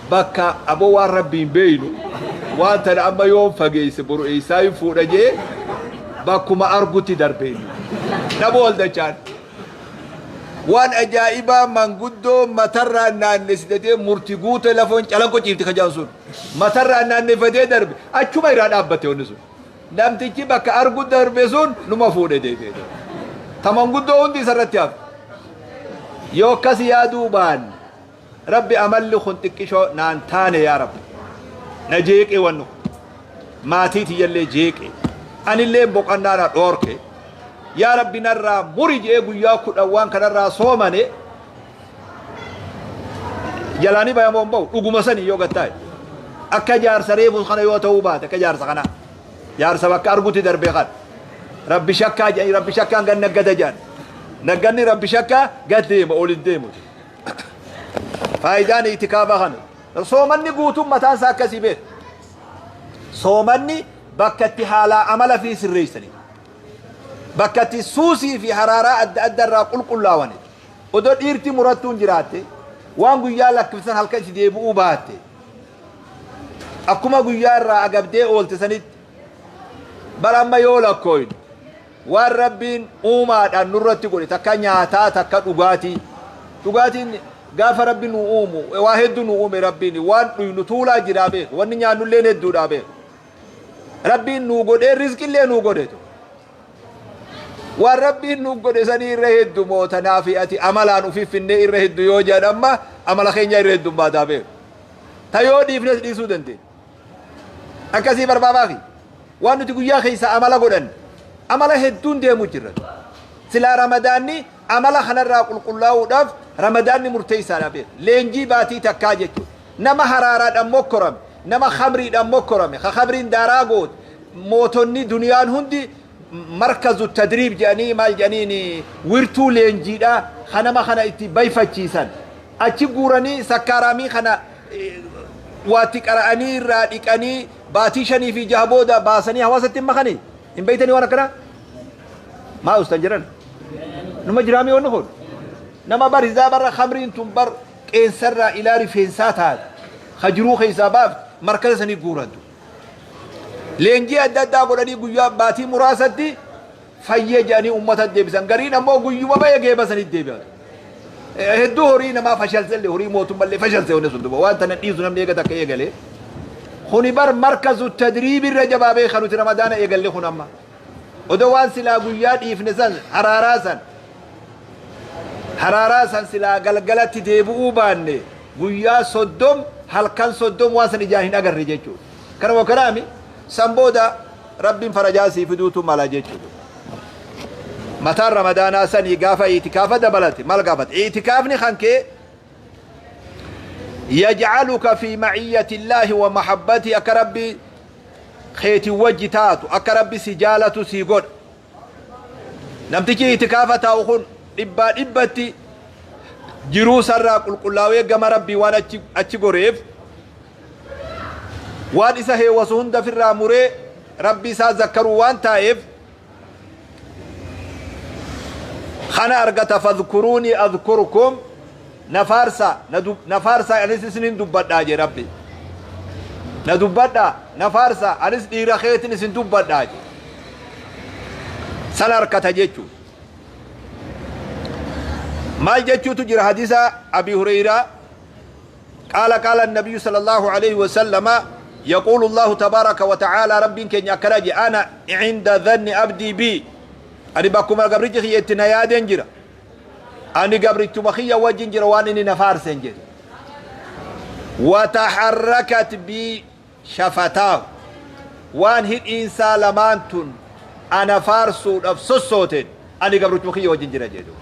[SPEAKER 1] bakka aboo waan rabbiin beeynu waan tana amma yoon fageeyse boru eeysaa hin fuudha jee bakkuma argutti darbeen nama wal dachaan. Waan ajaa'ibaa manguddoo matarraa naannessitatee murti guute lafoon calanqo ciifti kajaan sun matarraa naannefatee darbe achuma irraa dhaabbate wanni sun. Namtichi bakka argu darbe sun numa fuudhe deebi'ee. Ta manguddoo hundi isarratti hafe. Yoo akkas yaaduu baanne, Rabbi amalli kun xiqqishoo naan taane, yaa Rabbi na jeeqee, wanni kun maatii tiyyallee jeeqee, anillee boqannaa na dhoorke, yaa Rabbi narraa muri je'ee guyyaa 10 waan kanarraa soomane jalaanii bayamoo hin bahu. Dhuguma sanii yoo gattaa'e akka jaarsa reefu kana yoo ta'uu baate, akka jaarsa kanaa, jaarsa bakka argutti darbee kana, Rabbi shakkaa jedhanii, Rabbi shakkaan gad naggada jedhan, nagganni Rabbi shakkaa gad deema, ol hin deemu. Faayidaan itikaafaa kana, soomanni guutuun mataan isaa akkasii beeku. Soomanni bakka itti haalaa amala fi sirreessanii, bakka itti suusii fi haraaraa adda adda irraa qulqullaawani. Odoo dhiirti murattuun jiraatte, waan guyyaa lakkifsan halkan itti deebi'uu baatte, akkuma guyyaa irraa agabdee oolte sanitti bara amma yoo lakkooyne, waan Rabbiin uumaadhaan nurratti godhe, takka nyaataa, takka dhugaatii. Dhugaatiin gaafa Rabbi nu uumu waa hedduu nu uume. Rabbiin waan dhuynu tuulaa jiraa beeku, wanni nyaannulleen hedduudhaa beeku. Rabbiin nu godhee rizqillee nu godhetu, waan Rabbiin nu godhe sanii irra heddu mootanaa fi ati amalaan ufi finnee irra heddu yoo jedhan, amma amala keenya irra heddummaataa beeku. Ta yoo dhiifnes dhiisuu dandeenya. Akkasii barbaabaafi waan nuti guyyaa keessa amala godhan amala hedduun deemu jirra. Silaa Ramadaanni amala kanarraa qulqullaa'uudhaaf Ramadaanni murteessaadha beeku. Leenjii baatii takkaa jechuudha. Nama haraaraadhaan mokkorame, nama khamriidhaan mokkorame, ka khamriin daaraa goote, mootonni duniyaan hundi markazu tadriib jedhanii, maal jedhaniin, wirtuu leenjiidha ka nama kana itti bayfachiisan achi guuranii, sakkaaraamii kana waatti qara'anii irraa dhiqanii baatii 5 fi 6 booda baasanii hawaasatti hin makanii. Hin beeytanii waan akkanaa? Maa ustan jedhan, numa jiraamii wanni kun? Nama bar hizaa barra khamriin tun bar qeensarraa ilaa rifeensaa taate ka jiruu keessaa baafte, markaza sanii guurantu. Leenjii adda addaa godhanii guyyaa baatii muraasatti fayyee jedhanii ummata deebisan. Gariin ammoo guyyuma bahee geeba sanitti deebi'atu. Hedduu horii namaa fashalsellee, horii mootummallee fashalse wanni sun duba. Waan tana dhiisu namni eega takka eegale. Kuni bar markazu tadriibi irra jabaa beeka. Nuti Ramadaana eegalle kun amma. Odoo waan silaa guyyaa dhiifne san, haraaraa san, haraaraa san silaa galgalatti deebi'uu baanne, guyyaa 30 halkan 30 waan san ijaan hin agarre jechuudha. Kanuma kanaami san booda Rabbiin farajaa sii fiduutu mala jechuudha. Mataan Ramadaanaa sanii gaafa itikaafa dabalate maal gaafate? Itikaafni kan kee yaj'aluka fi ma'iyyati Illaahi wa mahabbati, akka Rabbi keetiin wajji taatu, akka Rabbi si jaalatu sii godha. Namtichi itikaafa taa'u kun dhibbaa dhibbatti jiruu sarraa qulqullaawee gama Rabbii waan achi goreef, waan isa heewasu hunda firraa muree Rabbi isaa zakkaruu waan taa'eef kana argata. Fadhkuruunii adhkurkum, na faarsaa, na faarsaa, anis isinin dubbadhaa jee Rabbi. Na dubbadhaa, na faarsaa, anis dhiira keetin isin dubbadhaa jee. San harkata jechuudha. Maal jechuutu jira? Hadiisa Abi Hureyraa قال قال النبي صلى الله عليه وسلم: يقول الله تبارك وتعالى، رب كن أكرج، أنا عند ظن عبدي بي، أني bakkuma gabrichi kiyya itti na yaadeen jira. Ani gabrichuma kiyya wajjin jira waan inni na faarsen jedhe. وتحركت بي شفتاه, waan hidhiinsaa lamaan tun ana faarsuudhaaf sossooteen ani gabrichuma kiyya wajjin jira jedhu.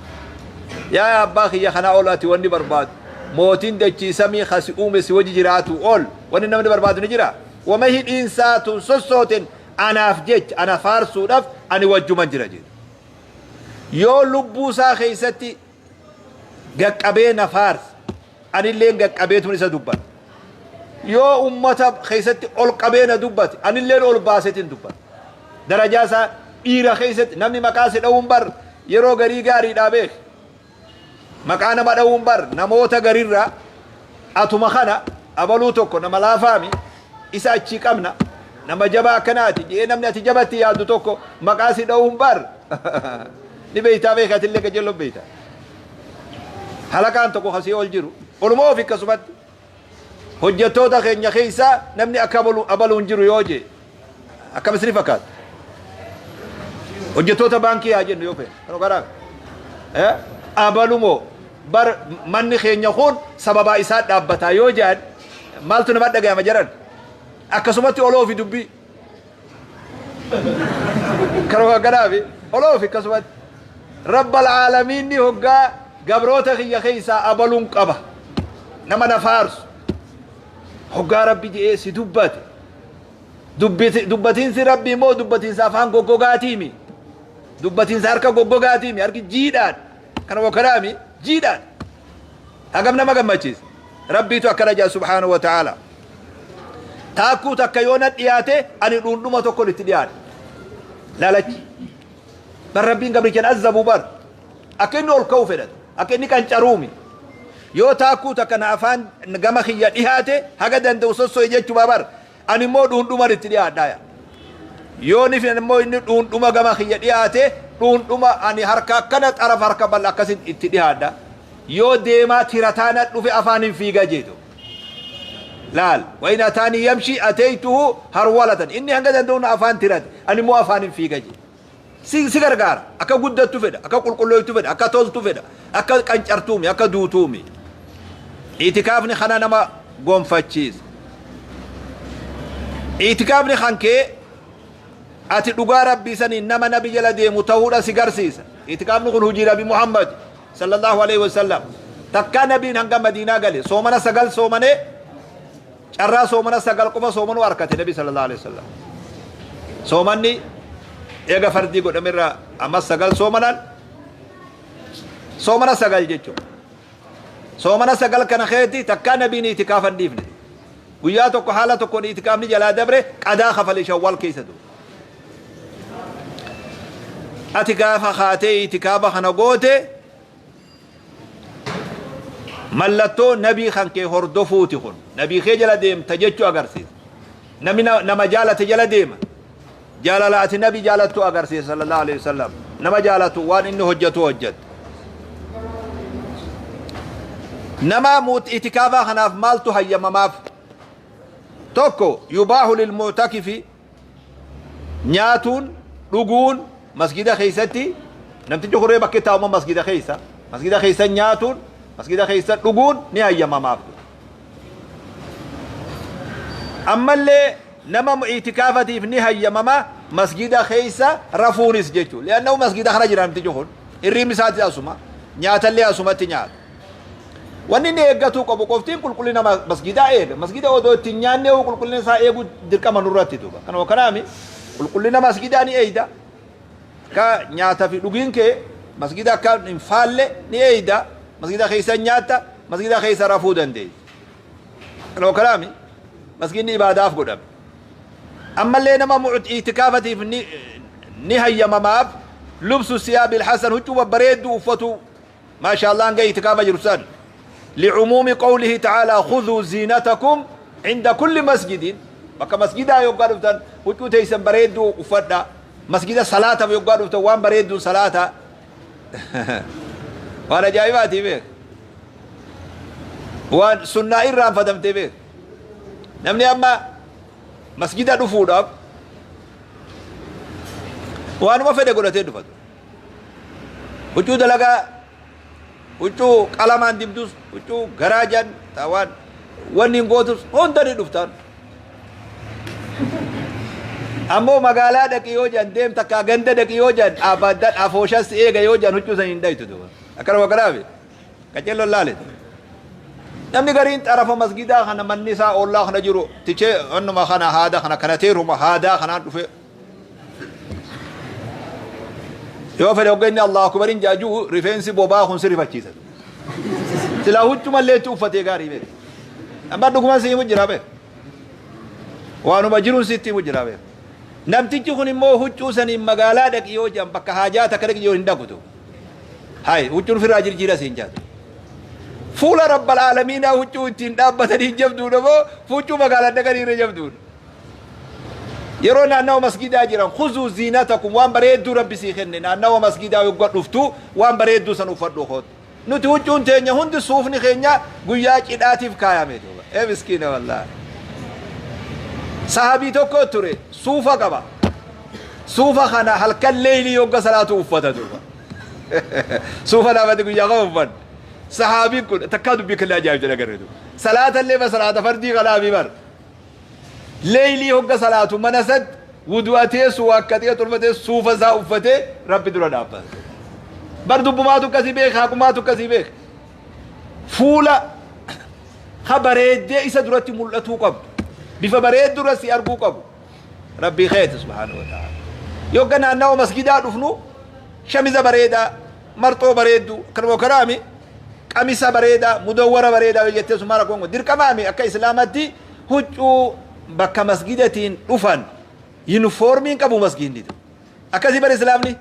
[SPEAKER 1] Yaa abbaa kiyya, kanaa ol ati wanni barbaadu, mootiin dachii samii kasi uume si wajji jiraatu ol wanni namni barbaadu ni jira? Wama hidhiinsaa tun sossooteen anaaf jecha ana faarsuudhaaf ani wajjuman jira jedhu. Yoo lubbuu isaa keeysatti gaqqabee na faarse, anilleen gaqqabeetun isa dubbadha. Yoo ummata keessatti ol qabee na dubbate, anilleen ol baasetin dubbadha. Darajaa isaa dhiira keessatti namni maqaa si dha'uun bar yeroo garii gaariidhaa beek. Maqaa nama dha'uun bar namoota garirraa atuma kana abaluu tokko nama laafaami isa achii qabna nama jabaa akkanaati jedhee namni ati jabatti yaaddu tokko maqaa si dha'uun bar ni beeytaa beeka atillee qajeelloon beeyta. Halaqaan tokko kasii ol jiru oluma ofi akkasumatti hojjettoota keenya keessaa namni akka abaluun jiru yoo jee akkam isin fakkaata? Hojjettoota baankii haa jennu yoo feene kan garaa abalumoo bar manni keenya kun sababaa isaa dhaabbataa yoo jedhan maaltu nama dhagayama jedhan akkasumatti oloo fi dubbii kanuma kanaafi oloo fi akkasumatti rabbal aalamiinni hoggaa gabroota kiyya keessaa abaluun qaba nama na faarsu hoggaa rabbi je'ee si dubbate dubbatiinsi rabbi immoo dubbatiinsa afaan goggogaatiimi dubbatiinsa harka goggogaatiimi harki jiidhaan kanuma kanaami jiidhaan hagam nama gammachiisa rabbiitu akkana jedha subhaanahu wa ta'ala taakkuu takka yoo na dhiyaate ani dhuundhuma tokkon itti dhiyaadha laalachi bar rabbiin gabrichan azzabu bar akka inni ol ka'u fedhata akka inni qancaruumi yoo taakkuu takka na afaan gama kiyya dhihaate haga danda'u sosso'e jechuudha bar ani immoo dhuundhuman itti dhiyaadha yoo ni filan immoo inni dhuundhuma gama kiyya dhiyaate dhuundhuma ani harka akkana xarafa harka bal'a akkasin itti dhiyaadha yoo deemaa tirataa na dhufe afaan hin fiiga jeetu laal wa in ataanii yamshi ataytuhu harwalatan inni hanga danda'u na afaan tirate ani immoo afaan hin fiiga jee si gargaara akka guddattu fedha akka qulqullooytu fedha akka toltu fedha akka qancartuumi akka duutuumi itikaafni kana nama gonfachiisa itikaafni kan kee ati dhugaa rabbii saniin nama nabi jala deemu ta'uudha si garsiisa itikaafni kun hujii nabi Muhammad sallallahu alaihi wasallam takkaa nabiin hanga madiinaa gale soomana 9 soomanee carraa soomana 9 qofa soomanuu arkate nabi sallallahu alaihi wasallam soomanni eega fardii godhamerraa ammas 9 soomanan soomana 9 jechuudha soomana 9 kana keetti takkaa nabiin itikaafa hin dhiifne guyyaa tokko haala tokkoon itikaafni jalaa dabre qadaa kafale shawwaal keessa ture ati gaafa kaatee itikaafa kana goote mallattoo nabii kan kee hordofuuti kun nabii kee jala deemta jechuu agarsiisa namni nama jaalate jala deema jaalala ati nabi jaalattu agarsiisa sallallahu alaihi wasallam nama jaalatu waan inni hojjetu hojjette nama itikaafaa kanaaf maaltu hayyamamaaf tokko yubaahu lilmu'takifi nyaatuun dhuguun masgida keessatti namtichi kuree bakki taa'uma masgida keessa masgida keessa nyaatuun masgida keessa dhuguun ni hayyamamaaf ammallee nama itikaafatiif ni hayyamama masgida keessa rafuunis jechuudha li'annahu masgida kana jira namtichi kun hirriibni isaati asuma nyaatallee asumatti nyaata Wanni inni eeggatuu qabu qoftiin qulqullina masgidaa eega. Masgida odoo itti hin nyaannee qulqullina isaa eeguu dirqama nurratti duuba. Kanuma kanaami qulqullina masgidaa ni eeyda. Akka nyaata fi dhugiin kee masgida akka hin faalle ni eeyda. Masgida keessa nyaatta, masgida keessa rafuu dandeessa. Kanuma kanaami masgidni ibaadaaf godhame. Ammallee nama itikaafatiif ni hayyamamaaf lubsu siyaabil hasan huccuu babbareedduu uffatuu maasha Allah hanga itikaafa jiru san li'umuumi qawlihi ta'aalaa khudhuu ziinatakum inda kulli masjidin bakka masjidaa yoggaa dhuftan huccuu teessan bareedduu uffadha masjida salaataaf yoggaa dhuftan waan bareedduun salaata waan ajaa'ibaatii beek waan sunnaa irraanfatamtee beek namni amma masjida dhufuudhaaf waanuma fedhe godhatee dhufatu Huccuu dalagaa, huccuu qalamaan dibdus, huccuu garaajan, waan wanni hin gootus hunda ni dhuftaan. Ammoo magaalaa dhaqi yoo jedhan deem takkaa ganda dhaqi yoo jedhan abadan afooshas eega yoo jedhan huccuu san hin dhaytu duuba. Akkana kanaafi qaceelloon laale. Namni gariin xarafa masgidaa kana manni isaa ollaa kana jiru tichee onnuma kana haada kana kana teeruma haadaa kanaan dhufe. Yoo fedhe hogga inni Allahu Akbariin jaajuu rifeensi bobaa kun si rifachiisa. Silaa huccumallee itti uffatee gaarii beeka. Amma dhugumaan si himu jira beeka. Waanuma jiruun sitti himu jira beeka. Namtichi kun immoo huccuu saniin magaalaa dhaqi yoo jedhan bakka haajaa takka dhaqi yoo hin dhaqutu. Hay huccuun ofirraa jirjiira siin jaatu. Fuula rabbal aalamiinaa huccuu ittiin dhaabbatanii jabduudha moo huccuu magaalaa dhaqanii irra jabduudha. Yeroo naannawa masgiidaa jiran khuzuu ziinatakum waan bareedduu rabbi sii kenne naannawa masgiidaa yogga dhuftu waan bareedduu san uffadhu kootu. Nuti huccuun teenya hundi suufni keenya guyyaa cidhaatiif kaayame duuba. Ee miskiina wallaahi. Sahabii tokko ture suufa qaba. Suufa kana halkan leeylii yogga salaatu uffata duuba. Suufa dhaabate guyyaa qaba uffan. Sahaabiin kun takkaa dubbii kan ajaa'ib jedha garee duuba. Salaata illee ba salaata fardii kanaa bar. Leeylii hogga salaatu mana isatti wudu'atee suwaakkatee tolfatee suufa isaa uffatee Rabbi dura dhaabbata. Bar dubbumaatu akkasii beeka haqumaatu akkasii beeka. Fuula ka bareeddee isa duratti mul'atuu qabdu. Bifa bareeddu irra si arguu qabu. Rabbii keeti subhaanahu wa ta'ala. Yogga naannawa masgidaa dhufnu shamiza bareedaa, marxoo bareeddu, kanuma kanaami qamisa bareedaa, mudawwara bareedaa yoo jettee sun maal rakkoon kun dirqamaami akka islaamatti huccuu bakka masgidatiin dhufan yunifoormiin qabu masgiidni. Akkasii bar islaamni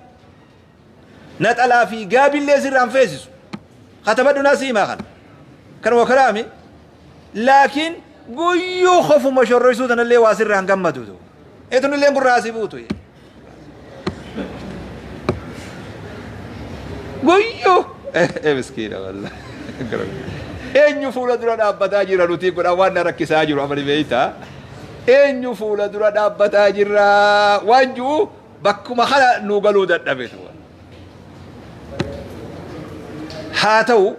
[SPEAKER 1] naxalaa fi gaabillee sirraan feesisu. Katabadhu naa siimaa kana. Kanuma kanaami laakiin guyyuu kofuma shorroysuu tanallee waa sirraan gammadu. Etunillee gurraa asii buutu. Guyyuu miskiina wallah. Eenyu fuula dura dhaabbataa jira nuti godha waan na rakkisaa jiru amani beeyta. Eenyu fuula dura dhaabbataa jirra waan jiru bakkuma kana nu galuu dadhabe. Haa ta'u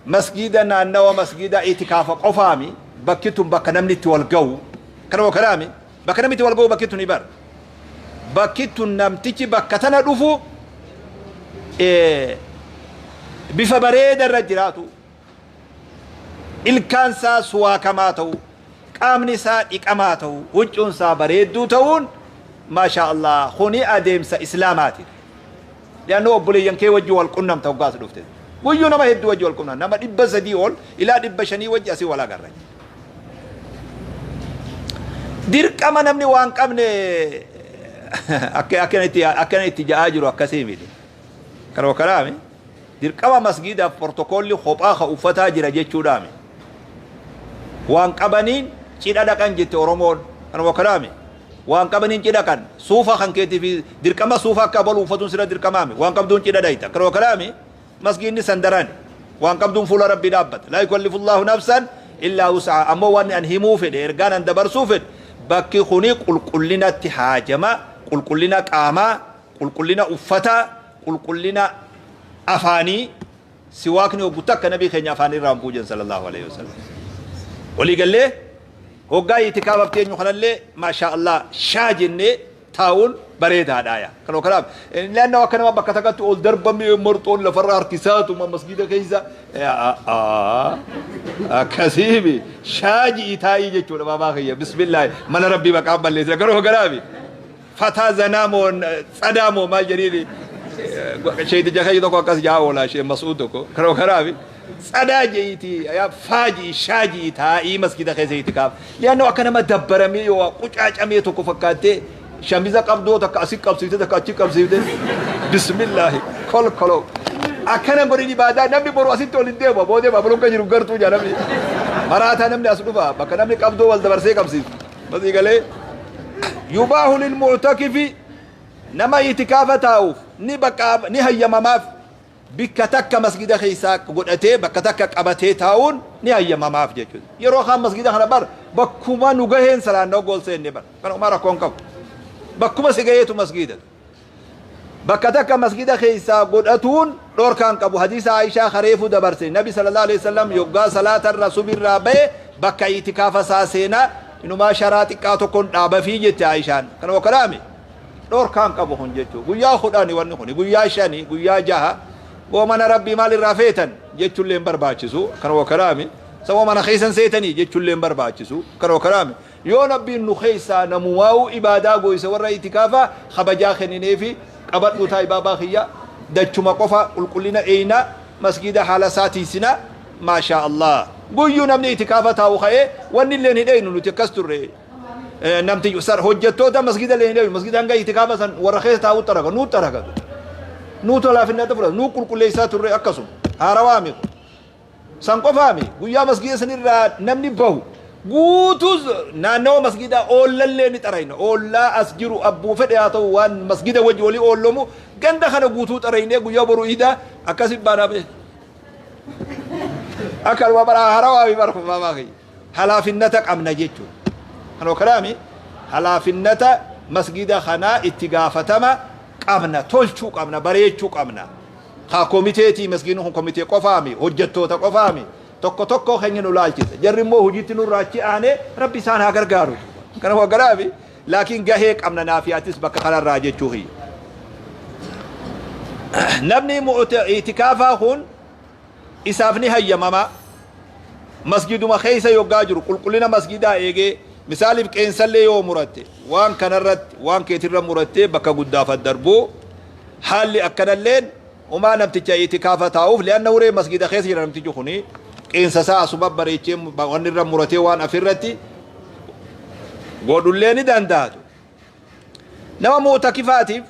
[SPEAKER 1] masgiida naannawa masgiida itikaafa qofaami bakki tun bakka namni itti wal ga'u kanuma kanaami bakka namni itti wal ga'u bakki tun bar bakki tun namtichi bakka tana dhufu bifa bareeda irra jiraatu ilkaan isaa suwaakamaa ta'u qaamni isaa dhiqamaa ta'u huccuun isaa bareedduu ta'uun maashaa Allah kuni adeemsa islaamaati. Li'annoo obboleeyyan kee wajji wal qunnamta hoggaa as dhufte. Guyyuu nama hedduu wajji wal qunnamta. Nama 300 ol ilaa 500 wajji asii wal agarra. Dirqama namni waan qabne akka akkana itti ja'aa jiru akkasii miti. Kanuma kanaami dirqama masgiidaaf portokoolli kophaa ka uffataa jira jechuudhaami. Waan qabaniin cidha dhaqan jette Oromoon. Kanuma kanaami. Waan qabaniin cidha dhaqan. Suufa kan keetii fi dirqama suufa akka abalu uffatuun sirra dirqamaami. Waan qabduun cidha dhayta. Kanuma kanaami masgiidni san darani. Waan qabduun fuula Rabbii dhaabbata. Laa yukallifullahu nafsan illaa wus'ahaa. Ammoo wanni an himuu fedhe, ergaan an dabarsuu fedhe, bakki kuni qulqullinatti haajama, qulqullina qaamaa, qulqullina uffataa, qulqullina afaanii, siwaakni hoggu takka nabii keenya afaan irraa hin buujan sallallahu alaihi wasallam. Walii gallee hoggaa itikaafaaf teenyu kanallee maashaa Allah shaa jennee taa'uun bareedaadha yaa. Kanoo kanaaf naannoo akka nama bakka takkatti ol darbamee marxoon lafarra harkisaatuma masgiida keessa akkasiimi shaaji'i taa'ii jechuudha baabaa kiyya bismillaahi mana rabbii maqaan balleessina kanoo kanaafi fataa zanaa moo tsadaa moo maal jedhiini sheeticha keenya tokko akkas jaa oolaa shee mas'uud tokko kanoo kanaafi tsadaa je'iiti faaji'i shaaji'i taa'ii masgida keessa itikaaf li'annoo akka nama dabbaramee yoo qucaacamee tokko fakkaattee shamiza qabdoo takka asi qabsiifte takka achi qabsiifte bismillaahi kolkoloo akkana godhin ibaadaa namni boru asitti ol hin deemu boodee baabulon kan jiru gartuu jaa namni maraataa namni as dhufa bakka namni qabdoo wal dabarsee qabsiisu masii galee yubaahu lilmu'takifi nama itikaafa taa'uuf ni bakka ni hayyamamaaf Bikka takka masgida keessaa godhatee bakka takka qabatee taa'uun ni hayyamamaaf jechuudha. Yeroo kaan masgida kana bar bakkuma nu gaheen salaanna hoggoo ol seenne bar. Kana homaa rakkoo hin qabu. Bakkuma si gaheetu masgida. Bakka takka masgida keessaa godhatuun dhorkaa hin qabu. Hadiisa Aayishaa kareefu dabarse. Nabi sallallahu alaihi wasallam yoggaa salaata irraa subirraa bahe bakka itikaafa isaa seenaa inumaa sharaa xiqqaa tokkoon dhaabafii jette Aayishaan. Kana wakkalaami. Dhorkaa hin qabu kun jechuu. Guyyaa kudhani wanni kuni guyyaa shani guyyaa jaha boo mana rabbii maal irraa feetan jechullee hin barbaachisu kana wakalaami. Saboo mana keessan seetanii jechullee hin barbaachisu kana wakalaami. Yoo nabbiin nu keessaa namumaa'uu ibaadaa gooyse warra itikaafaa kabajaa kennineefi Qabadhuu taa'i baabaa kiyya. Dachuma qofa qulqullina eeyna, masgiida haala isaa tiysina. Maashaa Allah. Guyyuu namni itikaafa taa'u ka'ee wanni illeen hin eeynu nuti akkas turre. Namti hojjettoota masgiida illee hin eeynu. Masgiida hanga itikaafa san warra keessa taa'u xaraga nuu xaraga. Nuu tolaafinnata fudhata nuu qulqulleessaa turre akkasuma. Haarawaa miti. San qofaami guyyaa masgiida sanirraa namni bahu guutuu naannawa masgiidaa oollallee ni xarayna. Oollaa as jiru abbuu fedhe haa ta'u waan masgiida wajji walii oollomu ganda kana guutuu xaraynee guyyaa boru iidaa akkasi baanaa bee. Akkanuma bara harawaa fi bara kubbaa kiyya. Halaafinnata qabna jechuudha. Kanoo kanaami halaafinnata masgiida kanaa itti gaafatama qabna tolchuu qabna bareechuu qabna. Kaa komiteetii masgiidni kun komitee qofaami hojjettoota qofaami tokko tokkoo keenya nu laalchisa. Jarri immoo hojiitti nurraa achi aanee rabbi isaan haa gargaaru. Kanuma kanaami laakiin gahee qabna naafi atis bakka kanarraa jechuu kiyya. Namni itikaafaa kun isaaf ni hayyamama. Masjiduma keessa yoggaa jiru qulqullina masjidaa eegee misaaliif qeensallee yoo muratte waan kanarratti waan keetirra murattee bakka guddaaf darbuu haalli akkanalleen umaa namticha itikaafa taa'uuf li'anna huree masjida keessa jira namtichi kuni qeensa isaa asuma bareechee waan irra muratee waan afirratti godhullee ni danda'atu. Nama mu'takifaatiif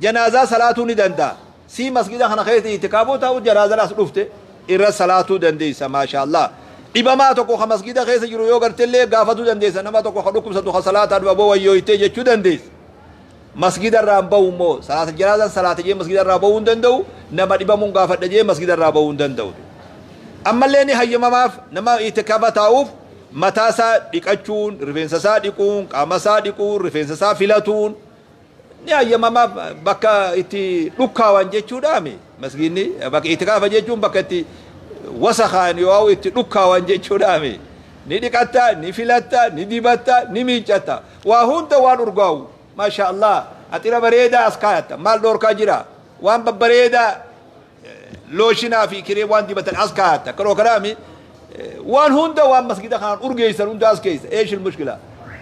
[SPEAKER 1] janaazaa salaatuu ni danda'a. Sii masgida kana keessatti itikaafuu ta'u janaazaan as dhufte irra salaatuu dandeessa maashaallah. Dhibamaa tokko ka masgida keessa jiru yoo gartellee gaafatuu dandeessa nama tokko ka dhukkubsatu ka salaataa dhufa boo wayyooytee jechuu dandeessa. Masgida irraa hin bahu immoo salaata janaazaan salaata jee masgida irraa bahuu hin danda'u nama dhibamuun gaafadha jee masgida irraa bahuu hin danda'u. Ammallee ni hayyamamaaf nama itikaafa taa'uuf mataa isaa dhiqachuun, rifeensa isaa dhiquun, qaama isaa dhiquun, rifeensa isaa filatuun ni hayyamamaaf bakka itti dhukkaawan jechuudhaami. Masgiidni bakka itikaafa jechuun bakka itti wasakaan yoo itti dhukkaawan jechuudhaami. Ni dhiqatta, ni filatta, ni dibatta, ni miiccatta. Waa hunda waan urgaa'u. Maasha Allah. Axira bareedaa as kaayatta. Maal dhoorkaa jira? Waan babbareedaa looshinaa fi kiree waan dibatan as kaayatta. Kanoo kanaami waan hunda waan masgida kanaan urgeessan hunda as keessa. Eeshil mushkila.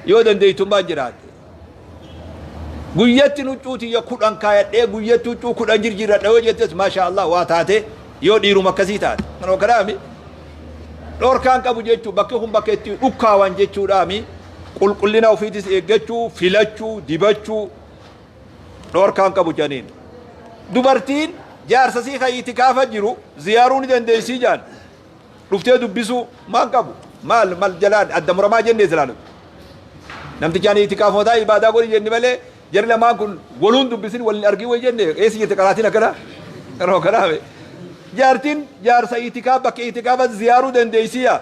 [SPEAKER 1] Yoo dandeeytummaan jiraatte. Guyyatti huccuu tiyya 10 kaayadhee guyyatti huccuu 10 jirjiirradha yoo jettes maasha Allah waa taate yoo dhiiruma akkasii taate. Kanoo kanaami dhorkaan qabu jechuu bakki kun bakka itti dhukkaawan jechuudhaami qulqullina ofiitis eeggachuu filachuu dibachuu dhorkaan qabu janiin. Dubartiin jaarsa sii kan itikaafa jiru ziyaaruu ni dandeessii jaan. Dhuftee dubbisuu maan qabu maal mal jalaan adda muramaa jennee silaa nuti. Namtichaan itikaafotaa ibaadaa godhi jenni malee jarri lamaan kun waluun dubbisin waliin argii wayi jenne eessi jirti qaraatiin akkana yeroo kanaa jaartiin jaarsa itikaaf bakka itikaafa ziyaaruu dandeessiya.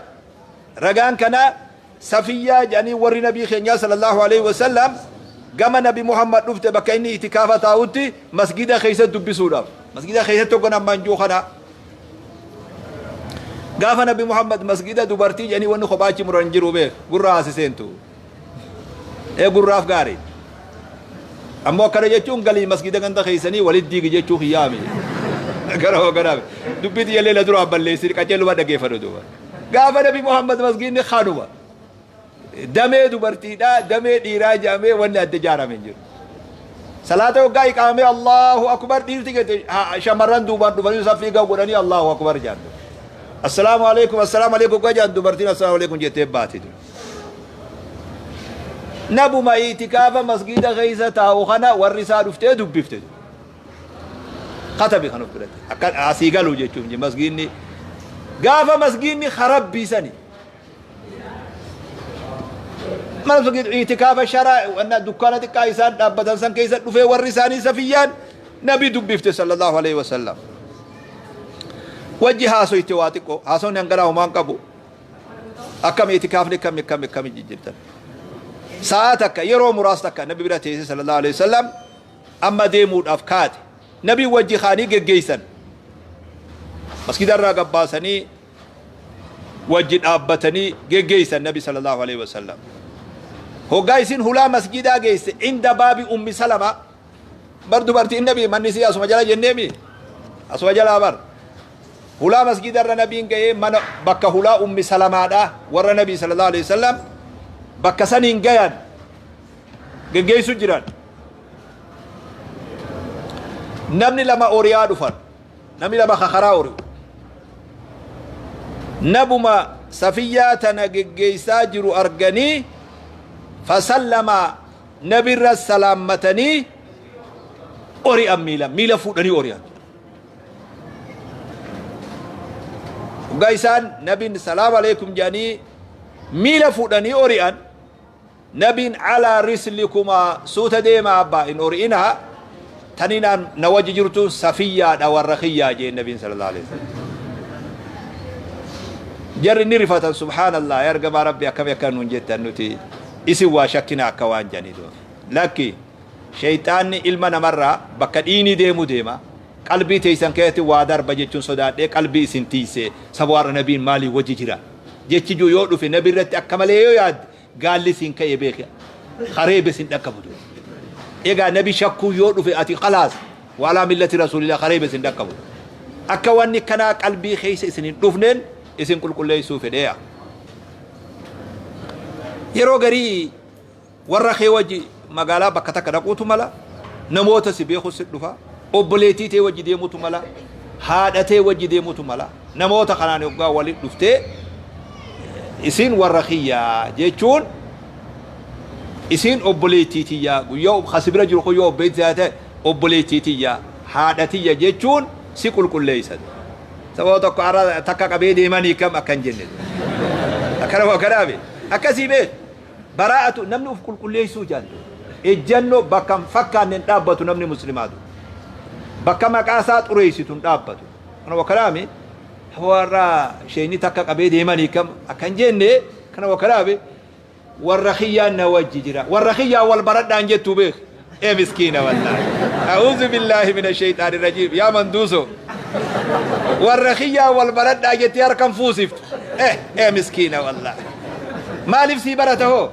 [SPEAKER 1] Ragaan kanaa Safiyyaa jedhanii warri nabii keenyaa sallallahu alaihi wasallam gama nabi Muhammad dhufte bakka inni itikaafa taa'utti masgida keessa dubbisuudhaaf. Masgida keessatti hoggan ammaan jiru kana gaafa nabi Muhammad masgida dubartii jedhanii wanni kophaa achi muran jiru beek gurra haasiseentu. Ee gurraaf gaarii. Ammoo akkana jechuun galii masgida ganda keessanii walitti diigi jechuu kiyyaami. Gara hooganaaf dubbii tiyyallee la duraan balleessi qaceeluma dhageeffadhu duuba. Gaafa Nabi Muhammad masgiidni kanuma. Damee dubartiidhaa damee dhiiraa jedhamee wanni adda ijaarame hin jiru. Salaata hoggaa iqaamee Allahu akbar dhiirti gate shamarran duubaan dhufanii saffii ga'u godhanii Allahu akbar jedhan. Assalaamu alaikum assalaamu alaikum hoggaa jedhan dubartiin assalaamu alaikum jettee baati. Nabuma itikaafa masgiida keessa taa'u kana warri isaa dhuftee dubbifte. Katabi kan of biratti akka asii galu jechuun masgiidni gaafa masgiidni harabbii sani mana masgiid itikaafa sharaa wanna dukkaana xiqqaa isaan dhaabbatan san keessa dhufee warri isaanii safiyyaan nabi dubbifte sallallahu alaihi wasallam wajji haasoyte waa xiqqoo haasawni hanganaa homaan qabu akkam itikaafni akkami akkami akkami jijjiirtan sa'a takka yeroo muraasa takka nabi bira teesse sallallahu alaihi wasallam amma deemuudhaaf kaate. Nabiin wajji kaanii geggeessan. Masgida irraa gabbaasanii wajji dhaabbatanii geggeessan Nabi sallallahu alaihi wasallam. Hoggaa isin hulaa masgidaa geesse inda baabi ummi salama bar dubartiin nabi manni isii asuma jala jenneemi asuma jalaa bar hulaa masgida irra nabiin ga'ee mana bakka hulaa ummi salamaadha warra nabi sallallahu alaihi wasallam bakka saniin gayan geggeessu jiran. Namni lama ori'aa dhufan. Namni lama ka karaa ori'u. Nabuma Safiyyaa tana geggeessaa jiru arganii, fasallama, nabirra salaammatanii ori'an, miila miila fuudhanii ori'an. Hoggaa isaan nabiin salaam aleekum jedhanii miila fuudhanii ori'an, nabiin alaa rislikumaa, suuta deemaa abbaa, hin ori'inaa, taninaan na wajji jirtu Safiyyaadha, warra kiyyaa jeen nabiin sallallahu alaihi wasallam. Jarri ni rifatan, subhaanallah, yaa ergamaa rabbi, akkami akka nuun jettan, nuti isin waa shakkina akka waan jedhanii du'a. Lakki, sheyxaanni ilma namarraa bakka dhiinii deemu deema, qalbii teessan keessatti waa darba jechuun sodaadhee qalbii isin tiisee saba warra nabiin maalii wajji jira jechi jiru yoo dhufe nabi irratti akka malee yoo yaadde gaalli siin ka'e beeki, kareebe sin dhaqqabu du'a. Egaa nabi shakkuu yoo dhufe ati khalaas waalaa millati rasuulillah, kareebe sin dhaqqabu. Akka wanni kanaa qalbii keessa isin hin dhufneen isin qulqulleessuu fedheeya. Yeroo garii warra kee wajji magaalaa bakka takka dhaquutu mala, namoota si beeku si dhufa, obboleettii tee wajji deemutu mala, haadha tee wajji deemutu mala. Namoota kanaan yoggaa walitti dhuftee isiin warra kiyyaa jechuun, isiin obboleettii tiyyaa, guyyaa kasi bira jiru kun yoo obboleettii taate, obboleettii tiyya, haadha tiyya jechuun si qulqulleessa. Sababa tokko har'a takka qabee deemanii kam akka hin jenne. Akkanuma akkanaami. Akkasii beek. Baraa'atu namni uf qulqulleessuu jaallu. Ejjannoo bakka hin fakkaanne hin dhaabbatu namni muslimaatu. Bakka maqaa isaa xureessitu hin dhaabbatu. Kanuma akkanaami. Warra sheeyni takka qabee deemanii kam akka hin jenne, kanuma akkanaami. Warra kiyyaan na wajji jira. Warra kiyyaan wal baradhaan jettuu beek. Ee miskiina wallaahi. A'uuzu billaahi mina shayxaani rajiim. Yaa manduuso. Warra kiyyaan wal baradhaa jettee harkan fuusiftu. Eh ee miskiina wallaahi. Maaliif sii barata hoo?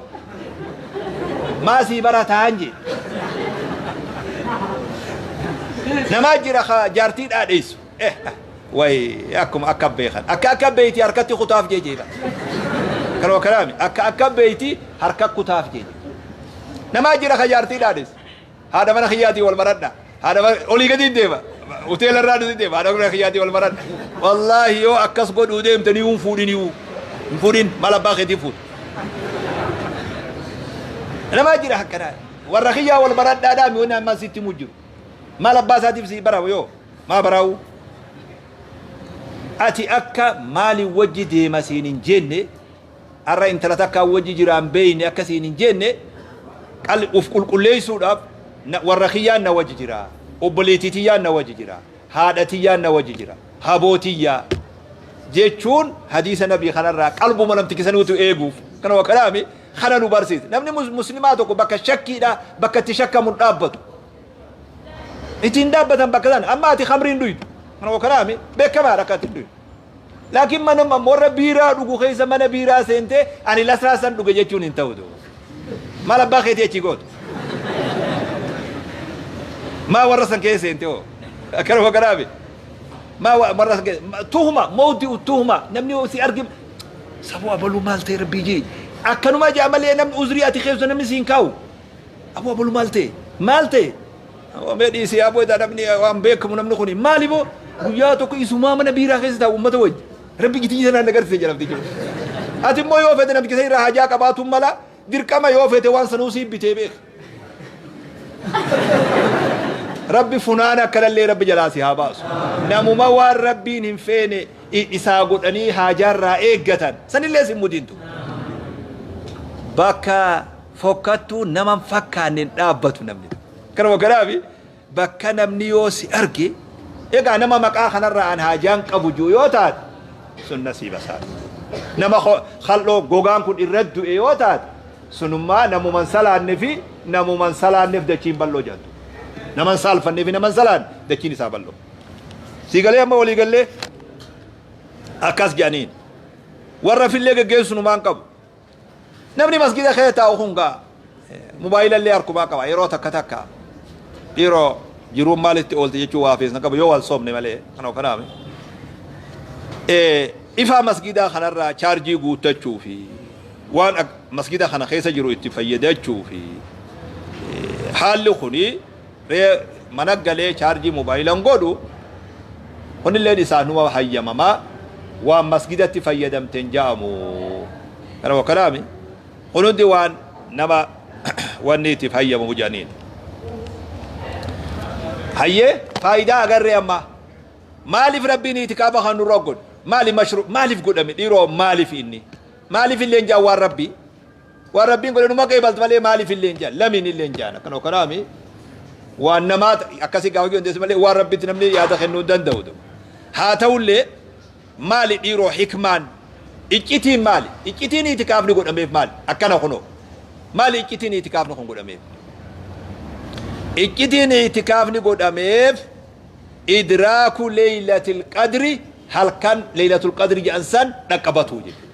[SPEAKER 1] Maa sii barataan jee? Namaa jira ka jaartii dhaadheessu. Eh way, akkuma akka beekan. Akka akka beeyti harkatti kutaaf jee jeeba. Kanuma kanaami akka akka beeyti harka kutaaf jee. Namaa jira ka jaartii dhaadheessu. Haadha mana kiyyaatii wal baradha. Haadha mana olii gadi deema. Hoteela irraa nuti deema. Haadha mana kiyyaatii wal baradha. Wallaahi yoo akkas godhuu deemte ni hin fuudhin iyyuu. Hin fuudhin, maal abbaa keetii fuudhu. Namaa jira akkanaa. Warra kiyyaa wal baradhaadhaa mi'oonni ammaa sitti himu jiru. Maal abbaa isaatiif sii bara yoo maa baraa'u. Ati akka maaliin wajji deema siin hin jenne, har'a intala takkaan wajji jiraan beeyne akka siin hin jenne, uf qulqulleessuudhaaf warra kiyyaan na wajji jira, obboleettii tiyyaan na wajji jira, haadha tiyyaan na wajji jira, haboo tiyyaa jechuun hadiisa nabii kanarraa qalbuma namtichi saniitu eeguuf kanuma kanaami kana nu barsiise. Namni muslimaa tokko bakka shakkiidha, bakka itti shakkamu hin dhaabbatu. Ittiin dhaabbatan bakka sana amma ati khamriin dhuydu kanuma kanaami beekamaadha akka ati hin dhuydu. Laakiin mana warra biiraa dhugu keessa mana biiraa seentee ani lasraasan dhuge jechuun hin ta'u. Maal abbaa keetii achii gootu? Maa warra san keessa seente hoo? Akkanuma kanaafi. Maa warra san keessa tuhuma mawdi'u tuhuma, namni si arge saboo abaluu maal ta'e rabbii jee akkanuma jaa malee namni uzrii ati keessa namni siin kaa'u. Aboo abaluu maal ta'e? Maal ta'e? Aboo mee dhiisii, aboo edaa namni waan beekamu namni kuni maali, boo guyyaa tokko isumaa mana biiraa keessa taa'u uummata wajji. Rabbi gitii sanaan na garsiise jedhamti jiru. Ati immoo yoo fete namticha irraa hajaa qabaatuun mala, dirqama yoo fete waan sanuu siif bitee beeka. Rabbi funaana akkanallee rabbi jalaa si haa baasu. Namuma waan rabbiin hin feene isaa godhanii haajaarraa eeggatan sanillee sin mudintu. Bakka fokkattuu nama hin fakkaanne hin dhaabbatu namni. Kanuma kanaafi bakka namni yoo si arge egaa nama maqaa kanarraa an haajaan qabu jiru yoo taate sun nasiiba isaati. Nama kal'oo gogaan kun irra du'e yoo taate sunummaa namuman salaanne fi namuman salaanneef dachiin bal'oo jedhamtu. Naman saalfannee fi naman salaanne dachiin isaa bal'oo. Sii galee amma walii gallee akkas jedhaniin. Warra fillee geggeessu numaan qabu. Namni masgida keessa taa'u kun gaa mobaayila illee harkumaa qaba yeroo takka takka. Dhiiroo, jiruun maalitti oolte jechuun waa feesna qabu yoo wal soomne malee kana kanaame. Ifaa masgidaa kanarraa chaarjii guuttachuu fi waan masgida kana keessa jiru itti fayyadachuu fi haalli kuni mana galee chaarjii moobaayilan godhu, kunilleen isaanuma hayyamamaa, waan masgidatti fayyadamteen ja'amu. Kana wakkanaami kun hundi waan nama wanni ittiif hayyamamu jedhaniin. Hayyee, faayidaa agarree. Amma maaliif Rabbiin itikaafa kan nurra godhe? Maali mashru? Maaliif godhame dhiiroo? Maaliif inni maaliif illee jaan? Waan Rabbii, waan Rabbiin godhe numa qeebaltu malee maaliif illee jaan, lamiin illee jaan. Akkana wakkanaami waan namaa akkasii gaafa dandeessu malee waan Rabbitti namni yaada kennuu hin danda'u. Haa ta'ullee, maali dhiiroo hikmaan, iccitiin maali? Iccitiin itikaafni godhameef maali? Akkana kunoo, maali iccitiin itikaafni kun godhameef? Iccitiin itikaafni godhameef idraaku leeylatil qadri, halkan leeylatul qadri jedhan san dhaqqabatu jechuudha.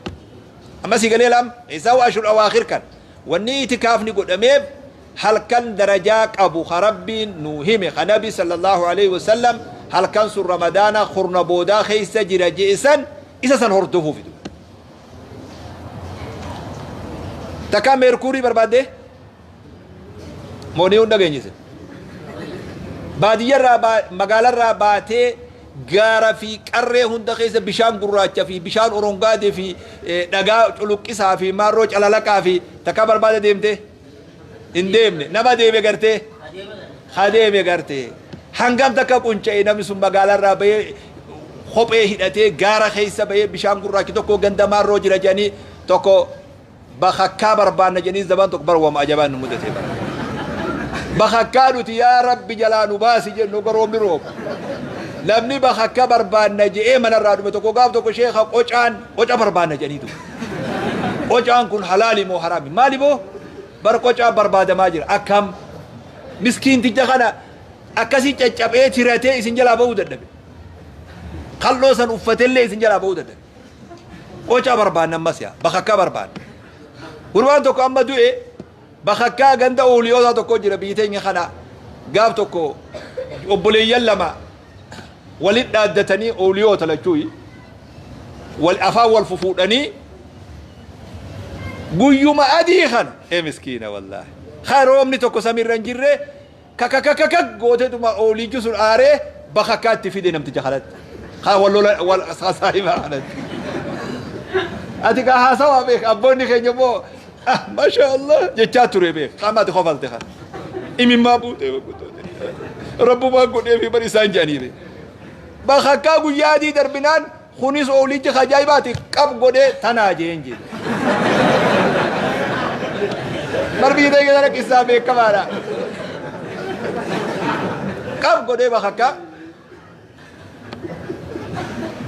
[SPEAKER 1] Amma si galee lam isaa ashrul awaakhir kan wanni itikaafni godhameef, halkan darajaa qabu ka Rabbiin nuu hime, ka Nabi sallallahu alaihi wasallam halkan sun Ramadaana kurna boodaa keessa jira je'e isa san hordofuuf. Takka meerkuurii barbaadde moonii hunda geenyise, baadiyyarraa magaalarraa baatee gaara fi qarree hunda keessa bishaan gurraacha fi bishaan orongaadee fi dhagaa culuqqisaa fi maarroo calalaqaa fi takka barbaada deemte hin deemne. Nama deeme gartee, ha deeme gartee, hangam takka qunca'e namni sun magaalarraa bahee kophee hidhatee gaara keessa bahee bishaan gurraachi tokko ganda maarroo jira jedhanii, tokko bakakkaa barbaanna jedhanii, zaman tokko bar wama ajabaan nu mudatee bara bakakkaa nuti yaa Rabbi jalaa nu baasi jennu garoomni roobu, namni bakakka barbaanna je'ee manarraa dhume tokko gaaf tokko sheeka qocaan qoca barbaanna jedhaniitu, qocaan kun halaali moo haraami? Maali moo bar qocaan barbaadamaa jira. Akkam miskiinticha kana akkasii caccabee tiratee isin jalaa bahuu dadhabe, kal'oo san uffatellee isin jalaa bahuu dadhabe. Qoca barbaanna, ammas yaa bakakkaa barbaanna. Gurbaan tokko amma du'e, bakakkaa ganda ooliyootaa tokko jira biyya teenya kana. Gaaf tokko obboleeyyan lama walit dhaaddatanii, ooliyoota lachuuyi, wal afaan wal fufuudhanii guyyuma adii kana, ee miskiina wallaahi, kan roobni tokko samiirra hin jirre, kakakakakak gooteetuma oolichi sun aaree bakakkaa itti fide namticha kanatti. Haa wal lola wal saahibaa kanatti. Ati kaa haasawaa beek, abboonni keenya immoo ah masha Allah jechaa ture beek. Qaama ati kofalte kana. Imimmaa buutee Rabbumaan godhee fi bar isaan jedhanii beek. Bakakkaa guyyaa adii darbinaan kunis oolichi ajaa'ibaati qab godhee tanaa jeen jedhe. Bar biyya teenya sana qissaa beekamaadha. Qab godhee bakakkaa.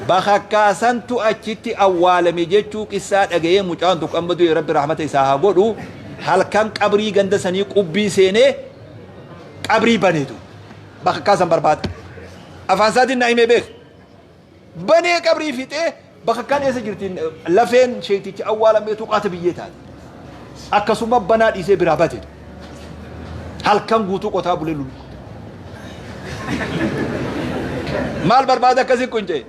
[SPEAKER 1] Bakakkaa santu achitti awwaalame jechuu qissaa dhaga'ee mucaan tokko amma du'e, Rabbi rahmata isaa haa godhu, halkan qabrii ganda sanii qubbii seenee qabrii baneetu bakakkaa san barbaada. Afaan isaatiin naa himee beek. Banee qabrii fixee bakakkaan eessa jirti, lafeen sheetichi awwaalamee tuqaata biyyee taate. Akkasuma banaa dhiisee biraa bate. Halkan guutuu qotaa bulee lulu. Maal barbaada akkasii quncee?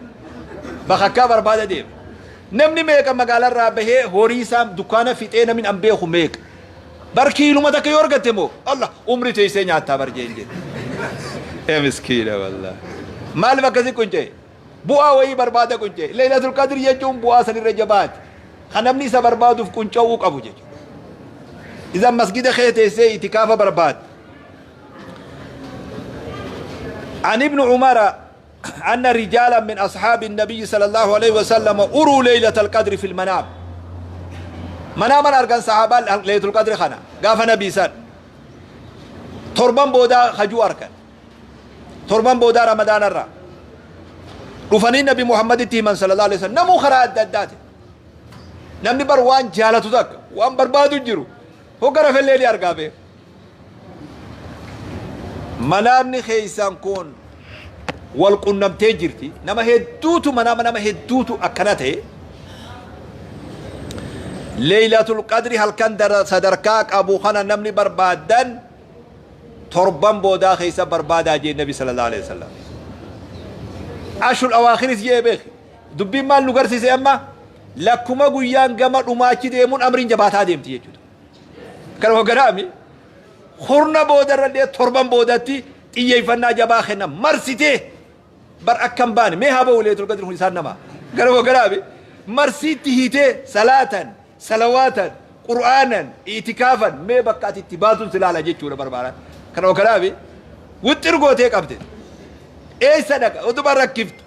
[SPEAKER 1] Bakakkaa barbaada deema. Namni meeqa magaalarraa bahee horii isaa dukkaana fixee namni an beeku meeqa? Bar kiiluma takka yoo argatte moo Allah umri teessee nyaattaa bar jeen jedhe. Ee miskiina wallaahi. Maaliif akkasii quncee? Bu'aa wayii barbaada quncee. Leeylatul Qadr jechuun bu'aa sanirra jabaati. Kan namni isa barbaaduuf qunca'uu qabu jechuudha. Idan masgida kee teessee itikaafa barbaadda. عن ابن عمر أن رجالا من أصحاب النبي صلى الله عليه وسلم أروا ليلة القدر في المنام. مناما أرجان صحابة ليلة القدر خنا قاف نبي سن torban boodaa hajuu argan, torban boodaa Ramadaana irraa dhufanii Nabi Muhammaditti himan sallallahu alaihi wasallam. Namuu karaa adda addaati. Namni bar waan jaalatu takka waan barbaadu jiru hogga rafellee ni argaa beeka. Manaamni keessan kun wal qunnamtee jirti. Nama hedduutu manaama, nama hedduutu akkana ta'e. Leeylatul Qadri halkan sadarkaa qabu kana namni barbaaddan torban boodaa keessa barbaadaa jee Nabi sallallahu alaihi wasallam. Ashrul awaakhiris jee beek. Dubbiin maal nu garsiise amma? Lakkuma guyyaan gama dhumaachi deemuun amriin jabaataa deemti jechuudha. Kana hogganaami kurna boodarra illee torban boodatti. Xiyyeeffannaa jabaa kenna marsitee bar akka hin baane mee haa ba'u Laylatul Qadri kun isaan nama gara garaabe marsiitti hiitee salaatan salawaatan qur'aanan itikaafan mee bakka ati itti baatuun si laala jechuudha barbaadan kana garaabe wixxir gootee qabde eessa dhaqa utuma rakkiftu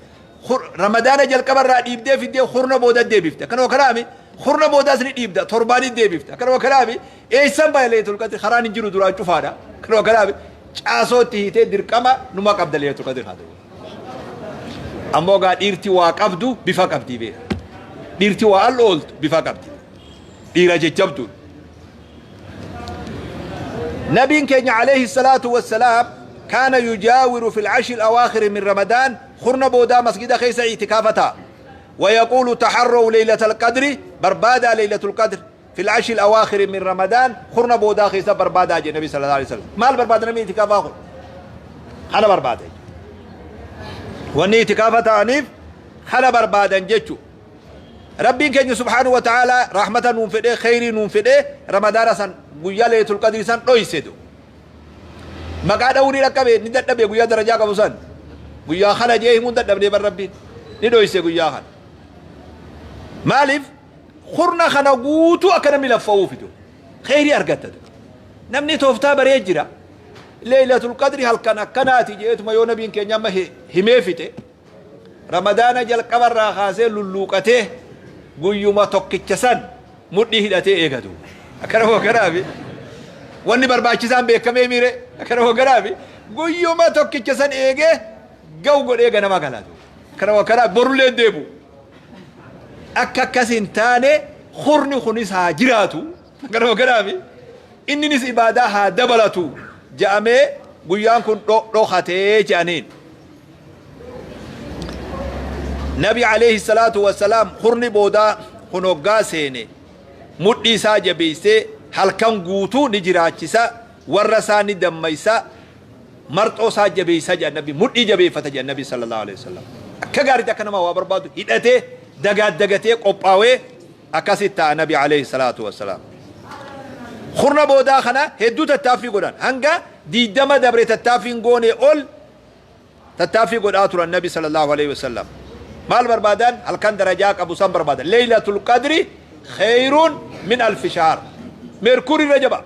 [SPEAKER 1] Ramadaana jalqabarraa dhiibdee fiddee hurna booda deebifte kana garaabe hurna boodaas ni dhiibda torbaanii deebifte kana garaabe eessan bahe Laylatul Qadri karaan hin jiru duraan cufaadha kana garaabe caasootti hiitee dirqama numa qabda Laylatul Qadri haa ta'u. Ammoo gaa dhiirti waa qabdu bifa qabdi beeka. Dhiirti waa al ooltu bifa qabdi. Dhiira jajjabduun. Nabiin keenya alayhi salaatu wassalaam kaana yujaawiru fil ashri al-awaakhiri min Ramadaan khurna boodaa masgida keessa i'tikaafa ta'a. ويقول تحروا ليلة القدر بربادا ليلة القدر في العشر الأواخر من رمضان خرنا بودا خيسا بربادا جي النبي صلى الله عليه وسلم مال بربادا نمي اعتكاف آخر خلا بربادا واني اعتكاف تعنيف خلا بربادا جيتشو ربي كان سبحانه وتعالى رحمة ننفده خير ننفده رمضان سن قويا ليلة القدر سن رويسدو maqaa dha'uu ni dhaqqabe ni dadhabe guyyaa darajaa qabu san guyyaa kana jee himuun dadhabne bar rabbiin ni dhoyse guyyaa kana maaliif kurna kana guutuu akka namni laffa'uu fidu kheyrii argatta namni tooftaa baree jira leeylatul qadri halkan akkanaati jeetuma yoo nabiin keenya amma himee fixe ramadaana jalqabarraa kaasee lulluuqatee guyyuma tokkicha san mudhii hidhatee eegatu akkana hooganaafi wanni barbaachisaan beekamee miire akkana hooganaafi guyyuma tokkicha san eegee ga'u godhee ganama galatu akkana hooganaa borullee deebu akka akkas hin taane hurni kunis haa jiraatu akkana hooganaafi inninis ibaadaa haa dabalatu ja'amee guyyaan kun dhokatee je'aniin. Nabi alayhi salaatu wassalaam hurni boodaa kun hoggaa seene mudhii isaa jabeessee halkan guutuu ni jiraachisa warra isaa ni dammaysa marxoo isaa jabeessa jedhan nabi mudhii jabeeffata jedhan nabi sallallahu alayhi wasallam akka gaariitti akka nama waa barbaadu hidhatee dagaaddagatee qophaawee akkasitti ta'a nabi alayhi salaatu wassalaam. Hurna boodaa kana hedduu tattaaffii godhan hanga 20 dabre tattaaffiin goone ol tattaaffii godhaa turan nabi sallallahu alayhi wasallam. Maal barbaadan halkan darajaa qabu san barbaadan Laylatul Qadri khayrun min alfi shahr meerkurii irra jaba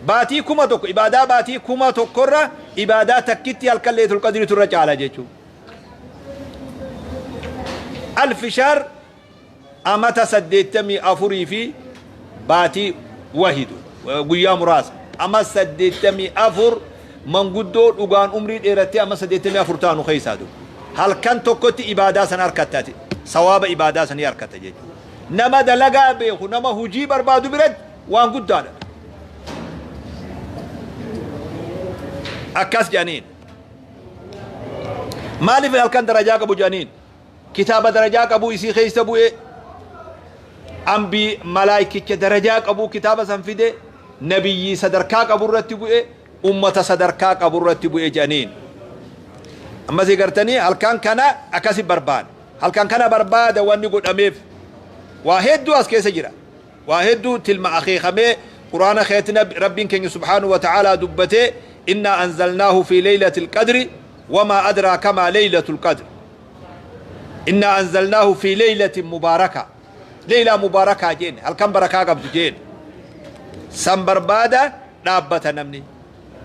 [SPEAKER 1] baatii 1000 ibaadaa baatii 1000 irra ibaadaa takkitti halkan Laylatul Qadri turra caala jechuudha. Alfi shahr amata 84 fi baatii wahidu guyyaa muraasa ama 84 manguddoo dhugaan umrii dheerattee ama 84 taanu keessaa du halkan tokkotti ibaadaa san harkattaati sawaaba ibaadaa sanii harkatta jechuudha. Nama dalagaa beeku nama hujii barbaadu biratti waan guddaadha. Akkas jedhaniin. Maaliif halkan darajaa qabu jedhaniin? Kitaaba darajaa qabuu isii keessa bu'e ambii malaayikicha darajaa qabuu kitaaba san fide nabiyyii sadarkaa qabu irratti bu'e ummata sadarkaa qabu irratti bu'e jedhaniin. Ammasii gartanii halkan kana akkasi barbaada. Halkan kana barbaada wanni godhameef waa hedduu as keessa jira. Waa hedduu tilma akeekamee quraana keessatti rabbiin keenya subhaanahu wa ta'aalaa dubbatee innaa anzalnaahu fi leeylatil qadri wamaa adraaka maa leeylatul qadr. Innaa anzalnaahu fi leeylatin mubaaraka. Leeylaa mubaarakaa jeen halkan barakaa qabdu jeen. San barbaada dhaabbata namni.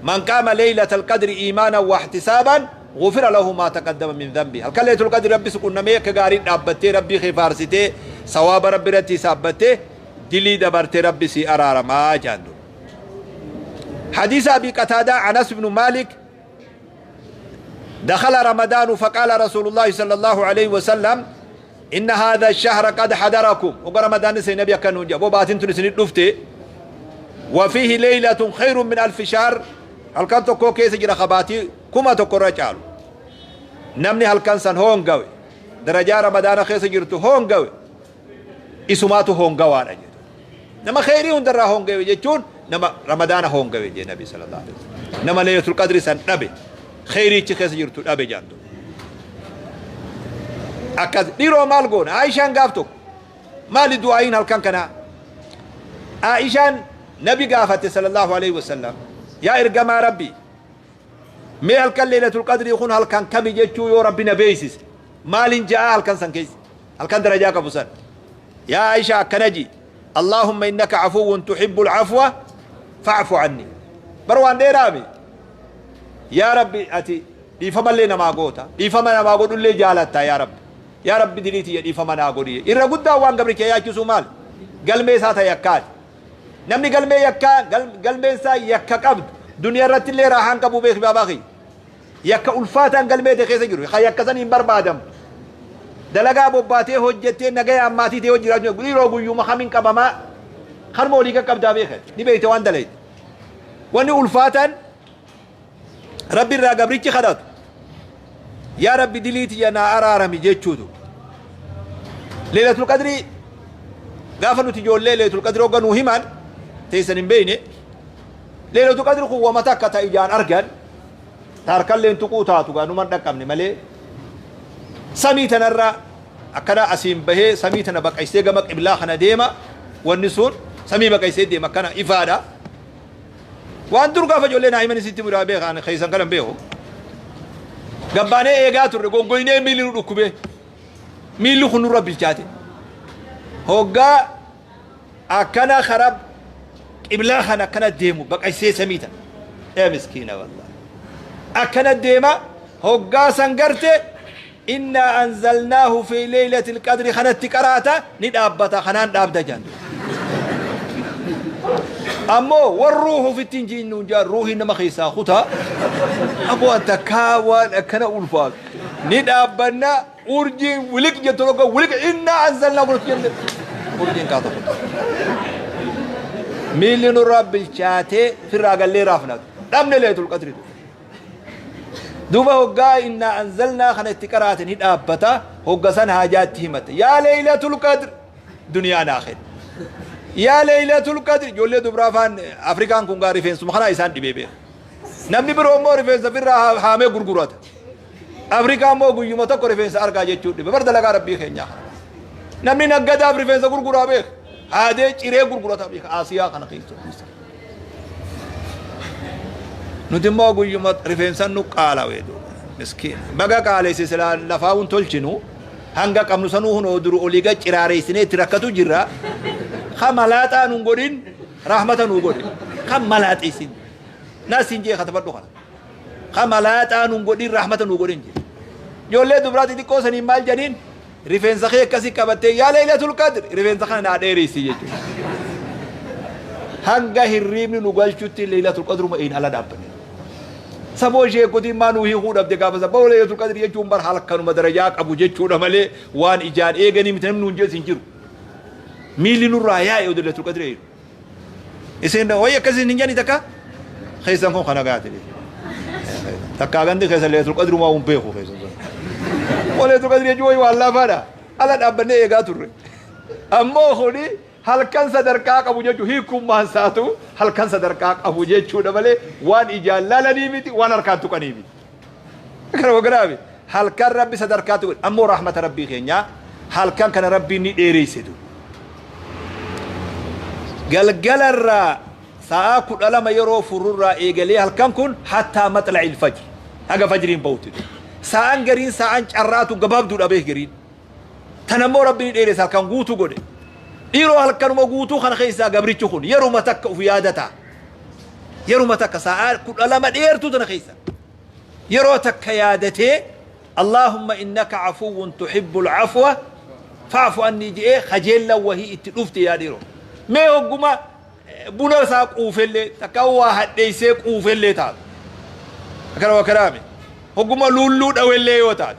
[SPEAKER 1] Man qaama leeylatal qadri iimaanan wa ihtisaaban غفر له ما تقدم من ذنبه. هل كان ليلة القدر ربي سكون مي كغاري دابتي ربي خفارستي ثواب ربي رتي سابتي دلي دبرتي ربي سي أرار ما جاندو. حديث أبي قتادة أنس بن مالك دخل رمضان فقال رسول الله صلى الله عليه وسلم إن هذا الشهر قد حضركم. وقال رمضان سي نبي كانوا جابوا باتين تنسني دفتي وفيه ليلة خير من 1000 شهر. هل كان تكو كيس جرا خباتي كما تكو رجال نمني هل كان سن هون قوي درجة رمضان خيس جرتو هون قوي إسماتو هون قوانا جيتو نما خيري هون درا هون قوي جيتون نما رمضان هون قوي جي نبي صلى الله عليه وسلم نما ليلة القدر سن نبي خيري خيس جرتو نبي جاندو أكاد ديرو مال قون عائشان قافتو مالي دعائين هل كان كنا عائشان نبي قافته صلى الله عليه وسلم يا إرقما ربي Mee halkan Leeylatul Qadrii kun halkan kami jechuu yoo Rabbi na beeysise maalin ja'a halkan san keessa halkan darajaa qabu san? Yaa Aisha, akkana ji: Allaahumma innaka afuwwun tuhibbul afwa fa'fu anni. Bar waan dheeraami. Yaa Rabbi, ati dhiifamallee namaa goota, dhiifama namaa godhullee jaalatta. Yaa Rabbi, yaa Rabbi, dilii tiyya dhiifama naa godhi. Irra guddaa waan gabricha yaachisuu maal? Galmee isaa ta yakkaati. Namni galmee yakkaa, galmeen isaa yakka qabdu, duniyaa irratti illee raahaan qabu. Beeki baabaa kiyya, yakka ulfaataan galmee ta'e keessa jiru ka yakka san hin barbaadamu. Dalagaa bobbaatee hojjettee nagayaan maatii ta'e hojii dhiiroo guyyuma kamiin qabamaa kanuma olii qaqqabdaa beekan ni beekte waan dalayte. Wanni ulfaataan Rabbi irraa gabrichi kadhatu yaa Rabbi, dilii tiyya naa araarami jechuutu. Leelatul Qadrii gaafa nuti ijoollee Leelatul Qadrii hogga nuu himan teessan hin beeyne. Leelatul Qadri kun wama takka ta ijaan argan, ta harkalleen tuquu taatu gaa numan dhaqqabne malee. Samii tanarra akkana asiin bahee samii tana baqaysee gama qiblaa kana deema. Wanni sun samii baqaysee deema, akkana ifaadha. Waan dur gaafa ijoollee naa himan sitti mudaa beekan keessan kana hin beeku. Gabbaanee eegaa turre, goggoynee miilli nu dhukkubee, miilli kun nurra bilchaate. Hoggaa akkana karaa qiblaa kana akkana deemu baqaysee samii tana. Ee miskiina, wallahi. Akkana deema, hoggaa san garte innaa anzalnaahu fi leeylatil qadri kanatti qaraata, ni dhaabbata, kanaan dhaabda jaan. Ammoo warruuhu ofitti hin jiinnuun jaan, ruuhii nama keessaa kutaa. Aboo, an takkaa waan akkana ulfaatu. Ni dhaabbanna, urjiin wilik jettu tokko wilik innaa anzalnaa godhatu jenne, urjiin kaata kutaa. Miilli nurraa bilchaatee firraa gallee raafnatu. Dhabne Leetul Qadri. Duuba hoggaa innaa anzalnaa kana itti qaraate ni dhaabbata. Hogga san haajaatti himate. Yaa Leeylatul Qadr, duniyaa naa kenni. Yaa Leeylatul Qadr, ijoollee dubraa afaan Afrikaan kun gaa rifeensuma kanaa isaan dhibee beeka. Namni biroo immoo rifeensa firraa haamee gurgurata. Afrikaa immoo guyyuma tokko rifeensa argaa jechuu dhibe. Bar dalagaa Rabbii keenyaa kana. Namni naggadaaf rifeensa gurguraa beeka. Haadee ciree gurgurata beeka Asiyaa kana keessa. Nuti immoo guyyuma rifeensa nu qaalawee duuba. Miskiin. Baga qaalesse, silaa lafaa hun tolchinu, hanga qabnu sanuu hunoo duru olii gad ciraareessinee itti rakkatu jirra. Ka malaaxaa nun godhin, rahmata nu godhin. Ka malaaxeessin. Naas hin jee katabadhu kana. Ka malaaxaa nun godhin, rahmata nu godhin jee. Ijoollee dubraa xixiqqoo saniin maal jedhiin? Rifeensa kee akkasii qabattee yaa Laylatul Qadr, rifeensa kana naa dheeressi jechuudha. Hanga hirriibni nu galchutti Laylatul Qadruma een ala dhaabbanne. Saboo sheekotiin maa nuu hiikuu dhabde gaafa saboo? Laylatul Qadr jechuun bar halkanuma darajaa qabu jechuudha malee waan ijaan eeganii miti, namni nuun jees hin jiru. Miilli nurraa yaa'e oduu Laylatul Qadr eegu. Isin wayi akkasii hin jedhani takka keessan kun kana gaate. Takkaa gandi keessa Laylatul Qadr maa hin beeku keessan sun. Laylatul Qadr jechuun wayi waan laafaadha. Ala dhaabbannee eegaa turre. Ammoo kuni halkan sadarkaa qabu jechuun hiikummaan isaatu halkan sadarkaa qabu jechuudha malee waan ijaan laalanii miti, waan harkaan tuqanii miti. Kana wagaraabi halkan Rabbi sadarkaatti godhe. Ammoo rahmata Rabbii keenyaa halkan kana Rabbiin ni dheereysetu. Galgalarraa sa'aa 12 yeroo fururraa eegalee halkan kun hattaa maxla'il fajr, haga fajriin bahutti. Sa'aan gariin sa'aan carraatu gabaabduudha beek gariin. Tan ammoo Rabbi ni dheeressa, halkan guutuu godhe. Dhiiroo, halkanuma guutuu kana keessaa gabrichi kun yeruma takka uf yaadata. Yeruma takka sa'aa 12 dheertuu tana keessa. Yeroo takka yaadatee Allaahumma innaka afuwwun tuhibbul afwa fa'fu annii je'ee kajeellan wahii itti dhufte yaa dhiiroo. Mee hogguma buna isaa quufellee takka waa hadheessee quufellee taatu. Akkana waa karaame. Hogguma luulluu dhawellee yoo taate.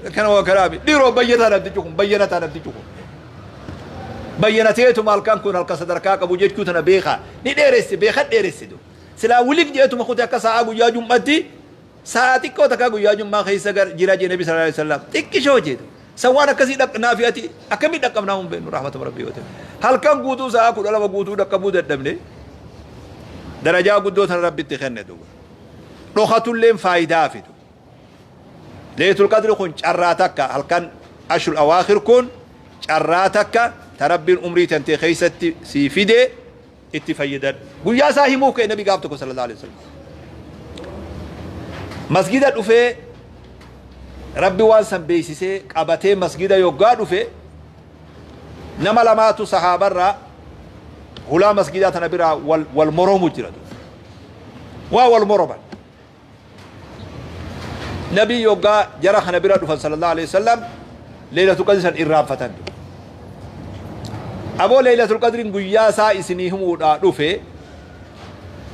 [SPEAKER 1] Akkana waa karaame. Dhiiroo, bayyataa namtichi kun, bayyanataa namtichi kun. Bayyanateetuma halkan kun halkan sadarkaa qabu jechuu tana beekaa. Ni dheeresse, beekan dheeresse du. Silaa wilik jeetuma kute akka sa'aa guyyaa jum'atti, sa'aa xiqqoo takka guyyaa jum'aa keessa jira jee Nabi sallallahu alaihi wasallam. Xiqqishoo jeetu. San waan akkasii dhaqnaa fi ati akkamii dhaqqabnaa hin beeknu, rahmata Rabbii yoo ta'e. Halkan guutuu sa'aa 12 guutuu dhaqqabuu dadhabne, darajaa guddoo tana Rabbitti kenne duuba. Dhokatulleen faayidaa fidu. Leetul Qadri kun carraa takka, halkan ashrul awaakhir kun carraa takka ta Rabbiin umrii tantee keessatti sii fide itti fayyadadhu. Guyyaa isaa himuu ka'e Nabi gaaf tokko sallallahu alaihi wasallam. Masgida dhufee Rabbi waan san beeksisee qabatee masgida yoggaa dhufe, nama lamaatu sahaabarraa hulaa masgidaa tana biraa wal moromu jira. Waa wal moroman. Nabii yoggaa jara kana bira dhufan sallallahu alaihi wasallam, Leeylatul Qadri san irraanfatan. Aboo, Leeylatul Qadriin guyyaa isaa isinii himuudhaa dhufe,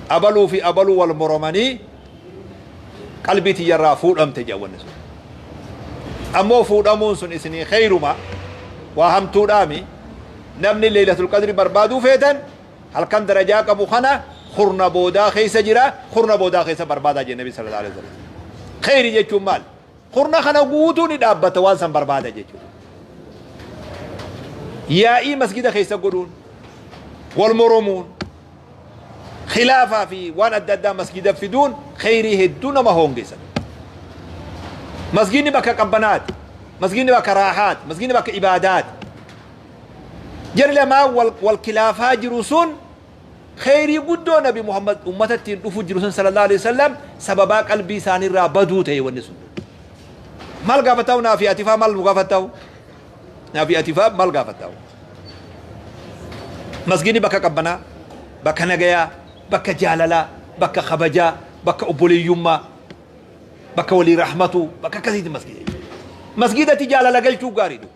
[SPEAKER 1] abaluu fi abaluu wal moromanii qalbii tiyyarraa fuudhamte jedhan wanni sun. Ammoo fuudhamuun sun isinii kheeyruma, waa hamtuudhaami. Namni Leeylatul Qadri barbaaduu feetan, halkan darajaa qabu kana kurna boodaa keessa jira, kurna boodaa keessa barbaadaa jedhe Nabi sallallahu alaihi wasallam. Kheyri jechuun maal? Kurna kana guutuu ni dhaabbata waan san barbaada jechuudha. Yaa'ii masgida keessa godhuun, wal moromuun, khilaafaa fi waan adda addaa masgida fiduun kheyrii hedduu nama hoongessa. Masgidni bakka qabbanaati. Masgidni bakka raahaati. Masgidni bakka ibaadaati. Jarri lamaan wal khilaafaa jiru sun kheyrii guddoo Nabi Muhammad ummata ittiin dhufu jiru sun sallallahu alaihi wasallam sababaa qalbii isaaniirraa baduu ta'e wanni sun. Maal gaafataa'u naa fi atifaa, maal nu gaafataa'u? Naa fi atifaa maal gaafataa'u? Masgidni bakka qabbanaa, bakka nagayaa, bakka jaalalaa, bakka kabajaa, bakka obboleeyyummaa, bakka walii rahmatuu, bakka akkasiiti masgida. Masgidatti jaalala galchuu gaariidha.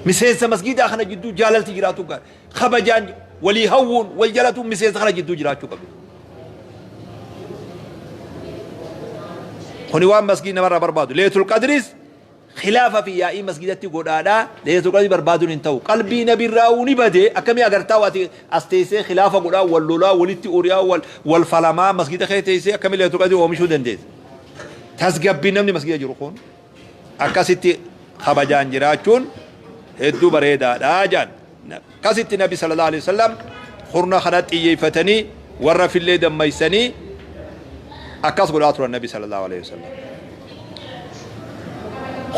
[SPEAKER 1] Miseensa masgidaa kana jidduu jaalalti jiraatu gaari. Kabajaan walii hawwuun wal jalatuun miseensa kana jidduu jiraachuu qabdi. Kuni waan masgidni namarraa barbaadu. Leetul Qadris khilaafa fi yaa'ii masgidatti godhaadha. Leetul Qadri barbaaduun hin ta'u. Qalbii nabirraa ni bade, akkamii agartaa ati as teessee khilaafa godhaa, wal lolaa, walitti ori'aa, wal falamaa masgida kee teessee akkamii Leetul Qadri oomishuu dandeessa? Tasgabbii namni masgida jiru kun akkasitti kabajaan jiraachuun hedduu bareedaadha jedhan. Akkasitti Nabi sallallahu alaihi wasallam kurna kana xiyyeeffatanii warra fillee dammaysanii akkas godhaa turan Nabi sallallahu alaihi wasallam.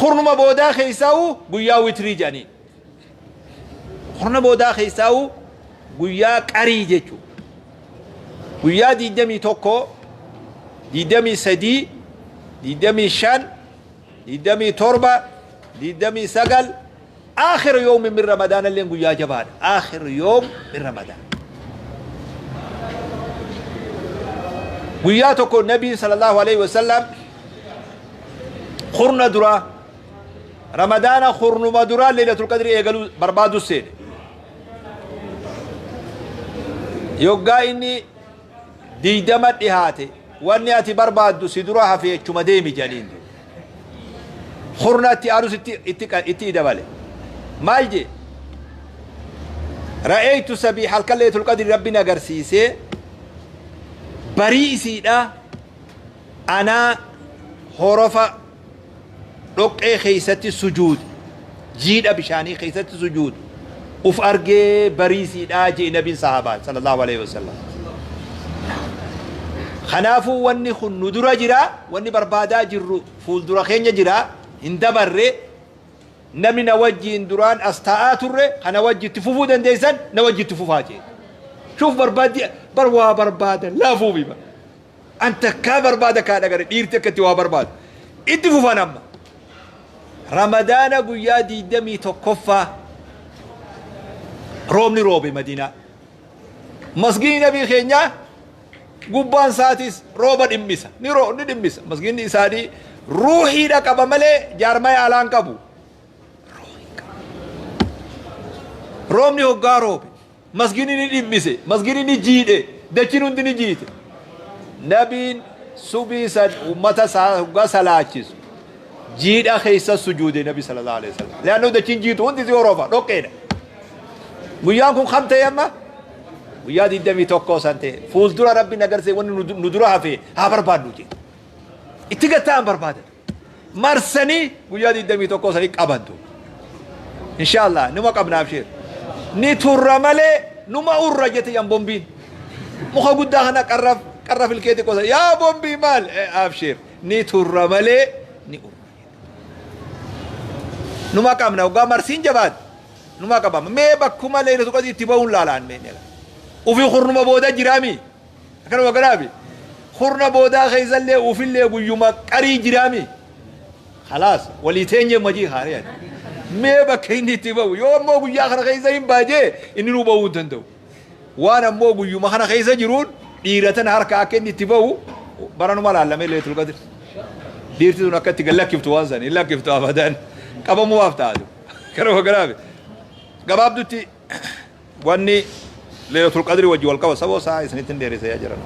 [SPEAKER 1] Kurnuma boodaa keessaa'u guyyaa witrii jedhanii. Kurna boodaa keessaa'u guyyaa qarii jechuudha. Guyyaa 21, 23, 25, 27, 29, آخر يوم من رمضان illee guyyaa jabaadha. آخر يوم من رمضان. Guyyaa tokko Nabiin sallallahu alaihi wasallam kurna duraa, Ramadaana kurnuma duraa, Leelatul Qadri eegaluu barbaadu seene. Yoggaa inni 20 dhihaate, wanni ati barbaaddu si dura hafe jechuma deemi jedhaniin. Kurna itti aanus itti dabale. Maal jee? Ra'eeytu sabii, halkan Leelatul Qadri Rabbiin agarsiisee, barii isiidha anaa horofa dhoqqee keessatti sujuudu, jiidha bishaanii keessatti sujuudu uf argee bariisiidhaa jee Nabiin sahaabaa sallallahu alaihi wasallam. Kanaafuu wanni kun nu dura jira, wanni barbaadaa jirru fuuldura keenya jira, hin dabarre. Namni na wajjiin duraan as taa'aa turre kana wajji itti fufuu dandeessan na wajji itti fufaa jee. Shuuf, barbaaddi bar waa barbaada laafuufi bar. An takkaa barbaada kaa dhagare dhiirti akka itti waa barbaadu. Itti fufan amma. Ramadaana guyyaa 21ffaa roobni roobe Madiinaa. Masgiidni Nabii keenyaa gubbaan isaatis rooba dhimmisa. Ni dhimmisa. Masgiidni isaanii ruuhiidha qaba malee jaarmaya alaan qabu. Roobni hoggaa roobe, masgiidni ni dhimmise, masgiidni ni jiidhe, dachiin hundi ni jiite. Nabiin subii san ummata isaa hoggaa salaachisu jiidha keessa sujuude Nabi sallallahu alaihi wasallam. Leannoo dachiin jiitu hundi si horoofa dhoqqeedha. Guyyaan kun kam ta'e amma? Guyyaa 21 san ta'e. Fuuldura Rabbiin agarsiise, wanni nu dura hafe haa barbaadnu jedhe. Itti gatta'an barbaadan. Marsanii guyyaa 21 sanii qabantu. Inshaallah numa qabna, absheer. Ni turra malee numa urra jette yan bombiin. Muka guddaa kana qarraf qarraf ilkeeti qosa. Yaa bombii maal? Absheer. Ni turra malee ni urra. Numa qabna, waggaa marsiin jabaat. Numa qabama. Mee bakkuma Leelatu Qadri itti bahuun laalaan mee. Ufii kurnuma booda jiraami. Akkanuma godhaafi. Kurna boodaa keessallee ufillee guyyuma qarii jiraami. Khalaas walii teenye majii haaree mee bakka inni itti bahu yoo ammoo guyyaa kana keessa hin baajee inni nuu bahuu hin danda'u. Waan ammoo guyyuma kana keessa jiruun dhiira tana harka akka inni itti bahu baranuma laallamee Laylatul Qadr. Dhiirti sun akka itti gad lakkiftu waan san hin lakkiftu abadan qabamumaaf taatu. Kanuma kanaaf gabaabdutti wanni Laylatul Qadri wajji wal qaba saboo sa'a isinitti hin dheeressa yaa jiran.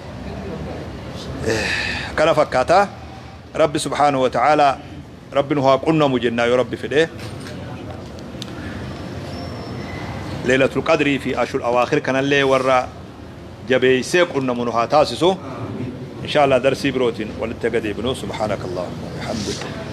[SPEAKER 1] Kana fakkaata Rabbi subhaanahu wa ta'ala Rabbi nu haa qunnamu jennaa yoo Rabbi fedhe. Laylatul Qadrii fi Ashul Awaakhir kanallee warra jabeessee qunnamu nu haa taasisu. Insha Allah darsii birootiin walitti haga deebinu. Subhaanakallahumma wa bihamdik.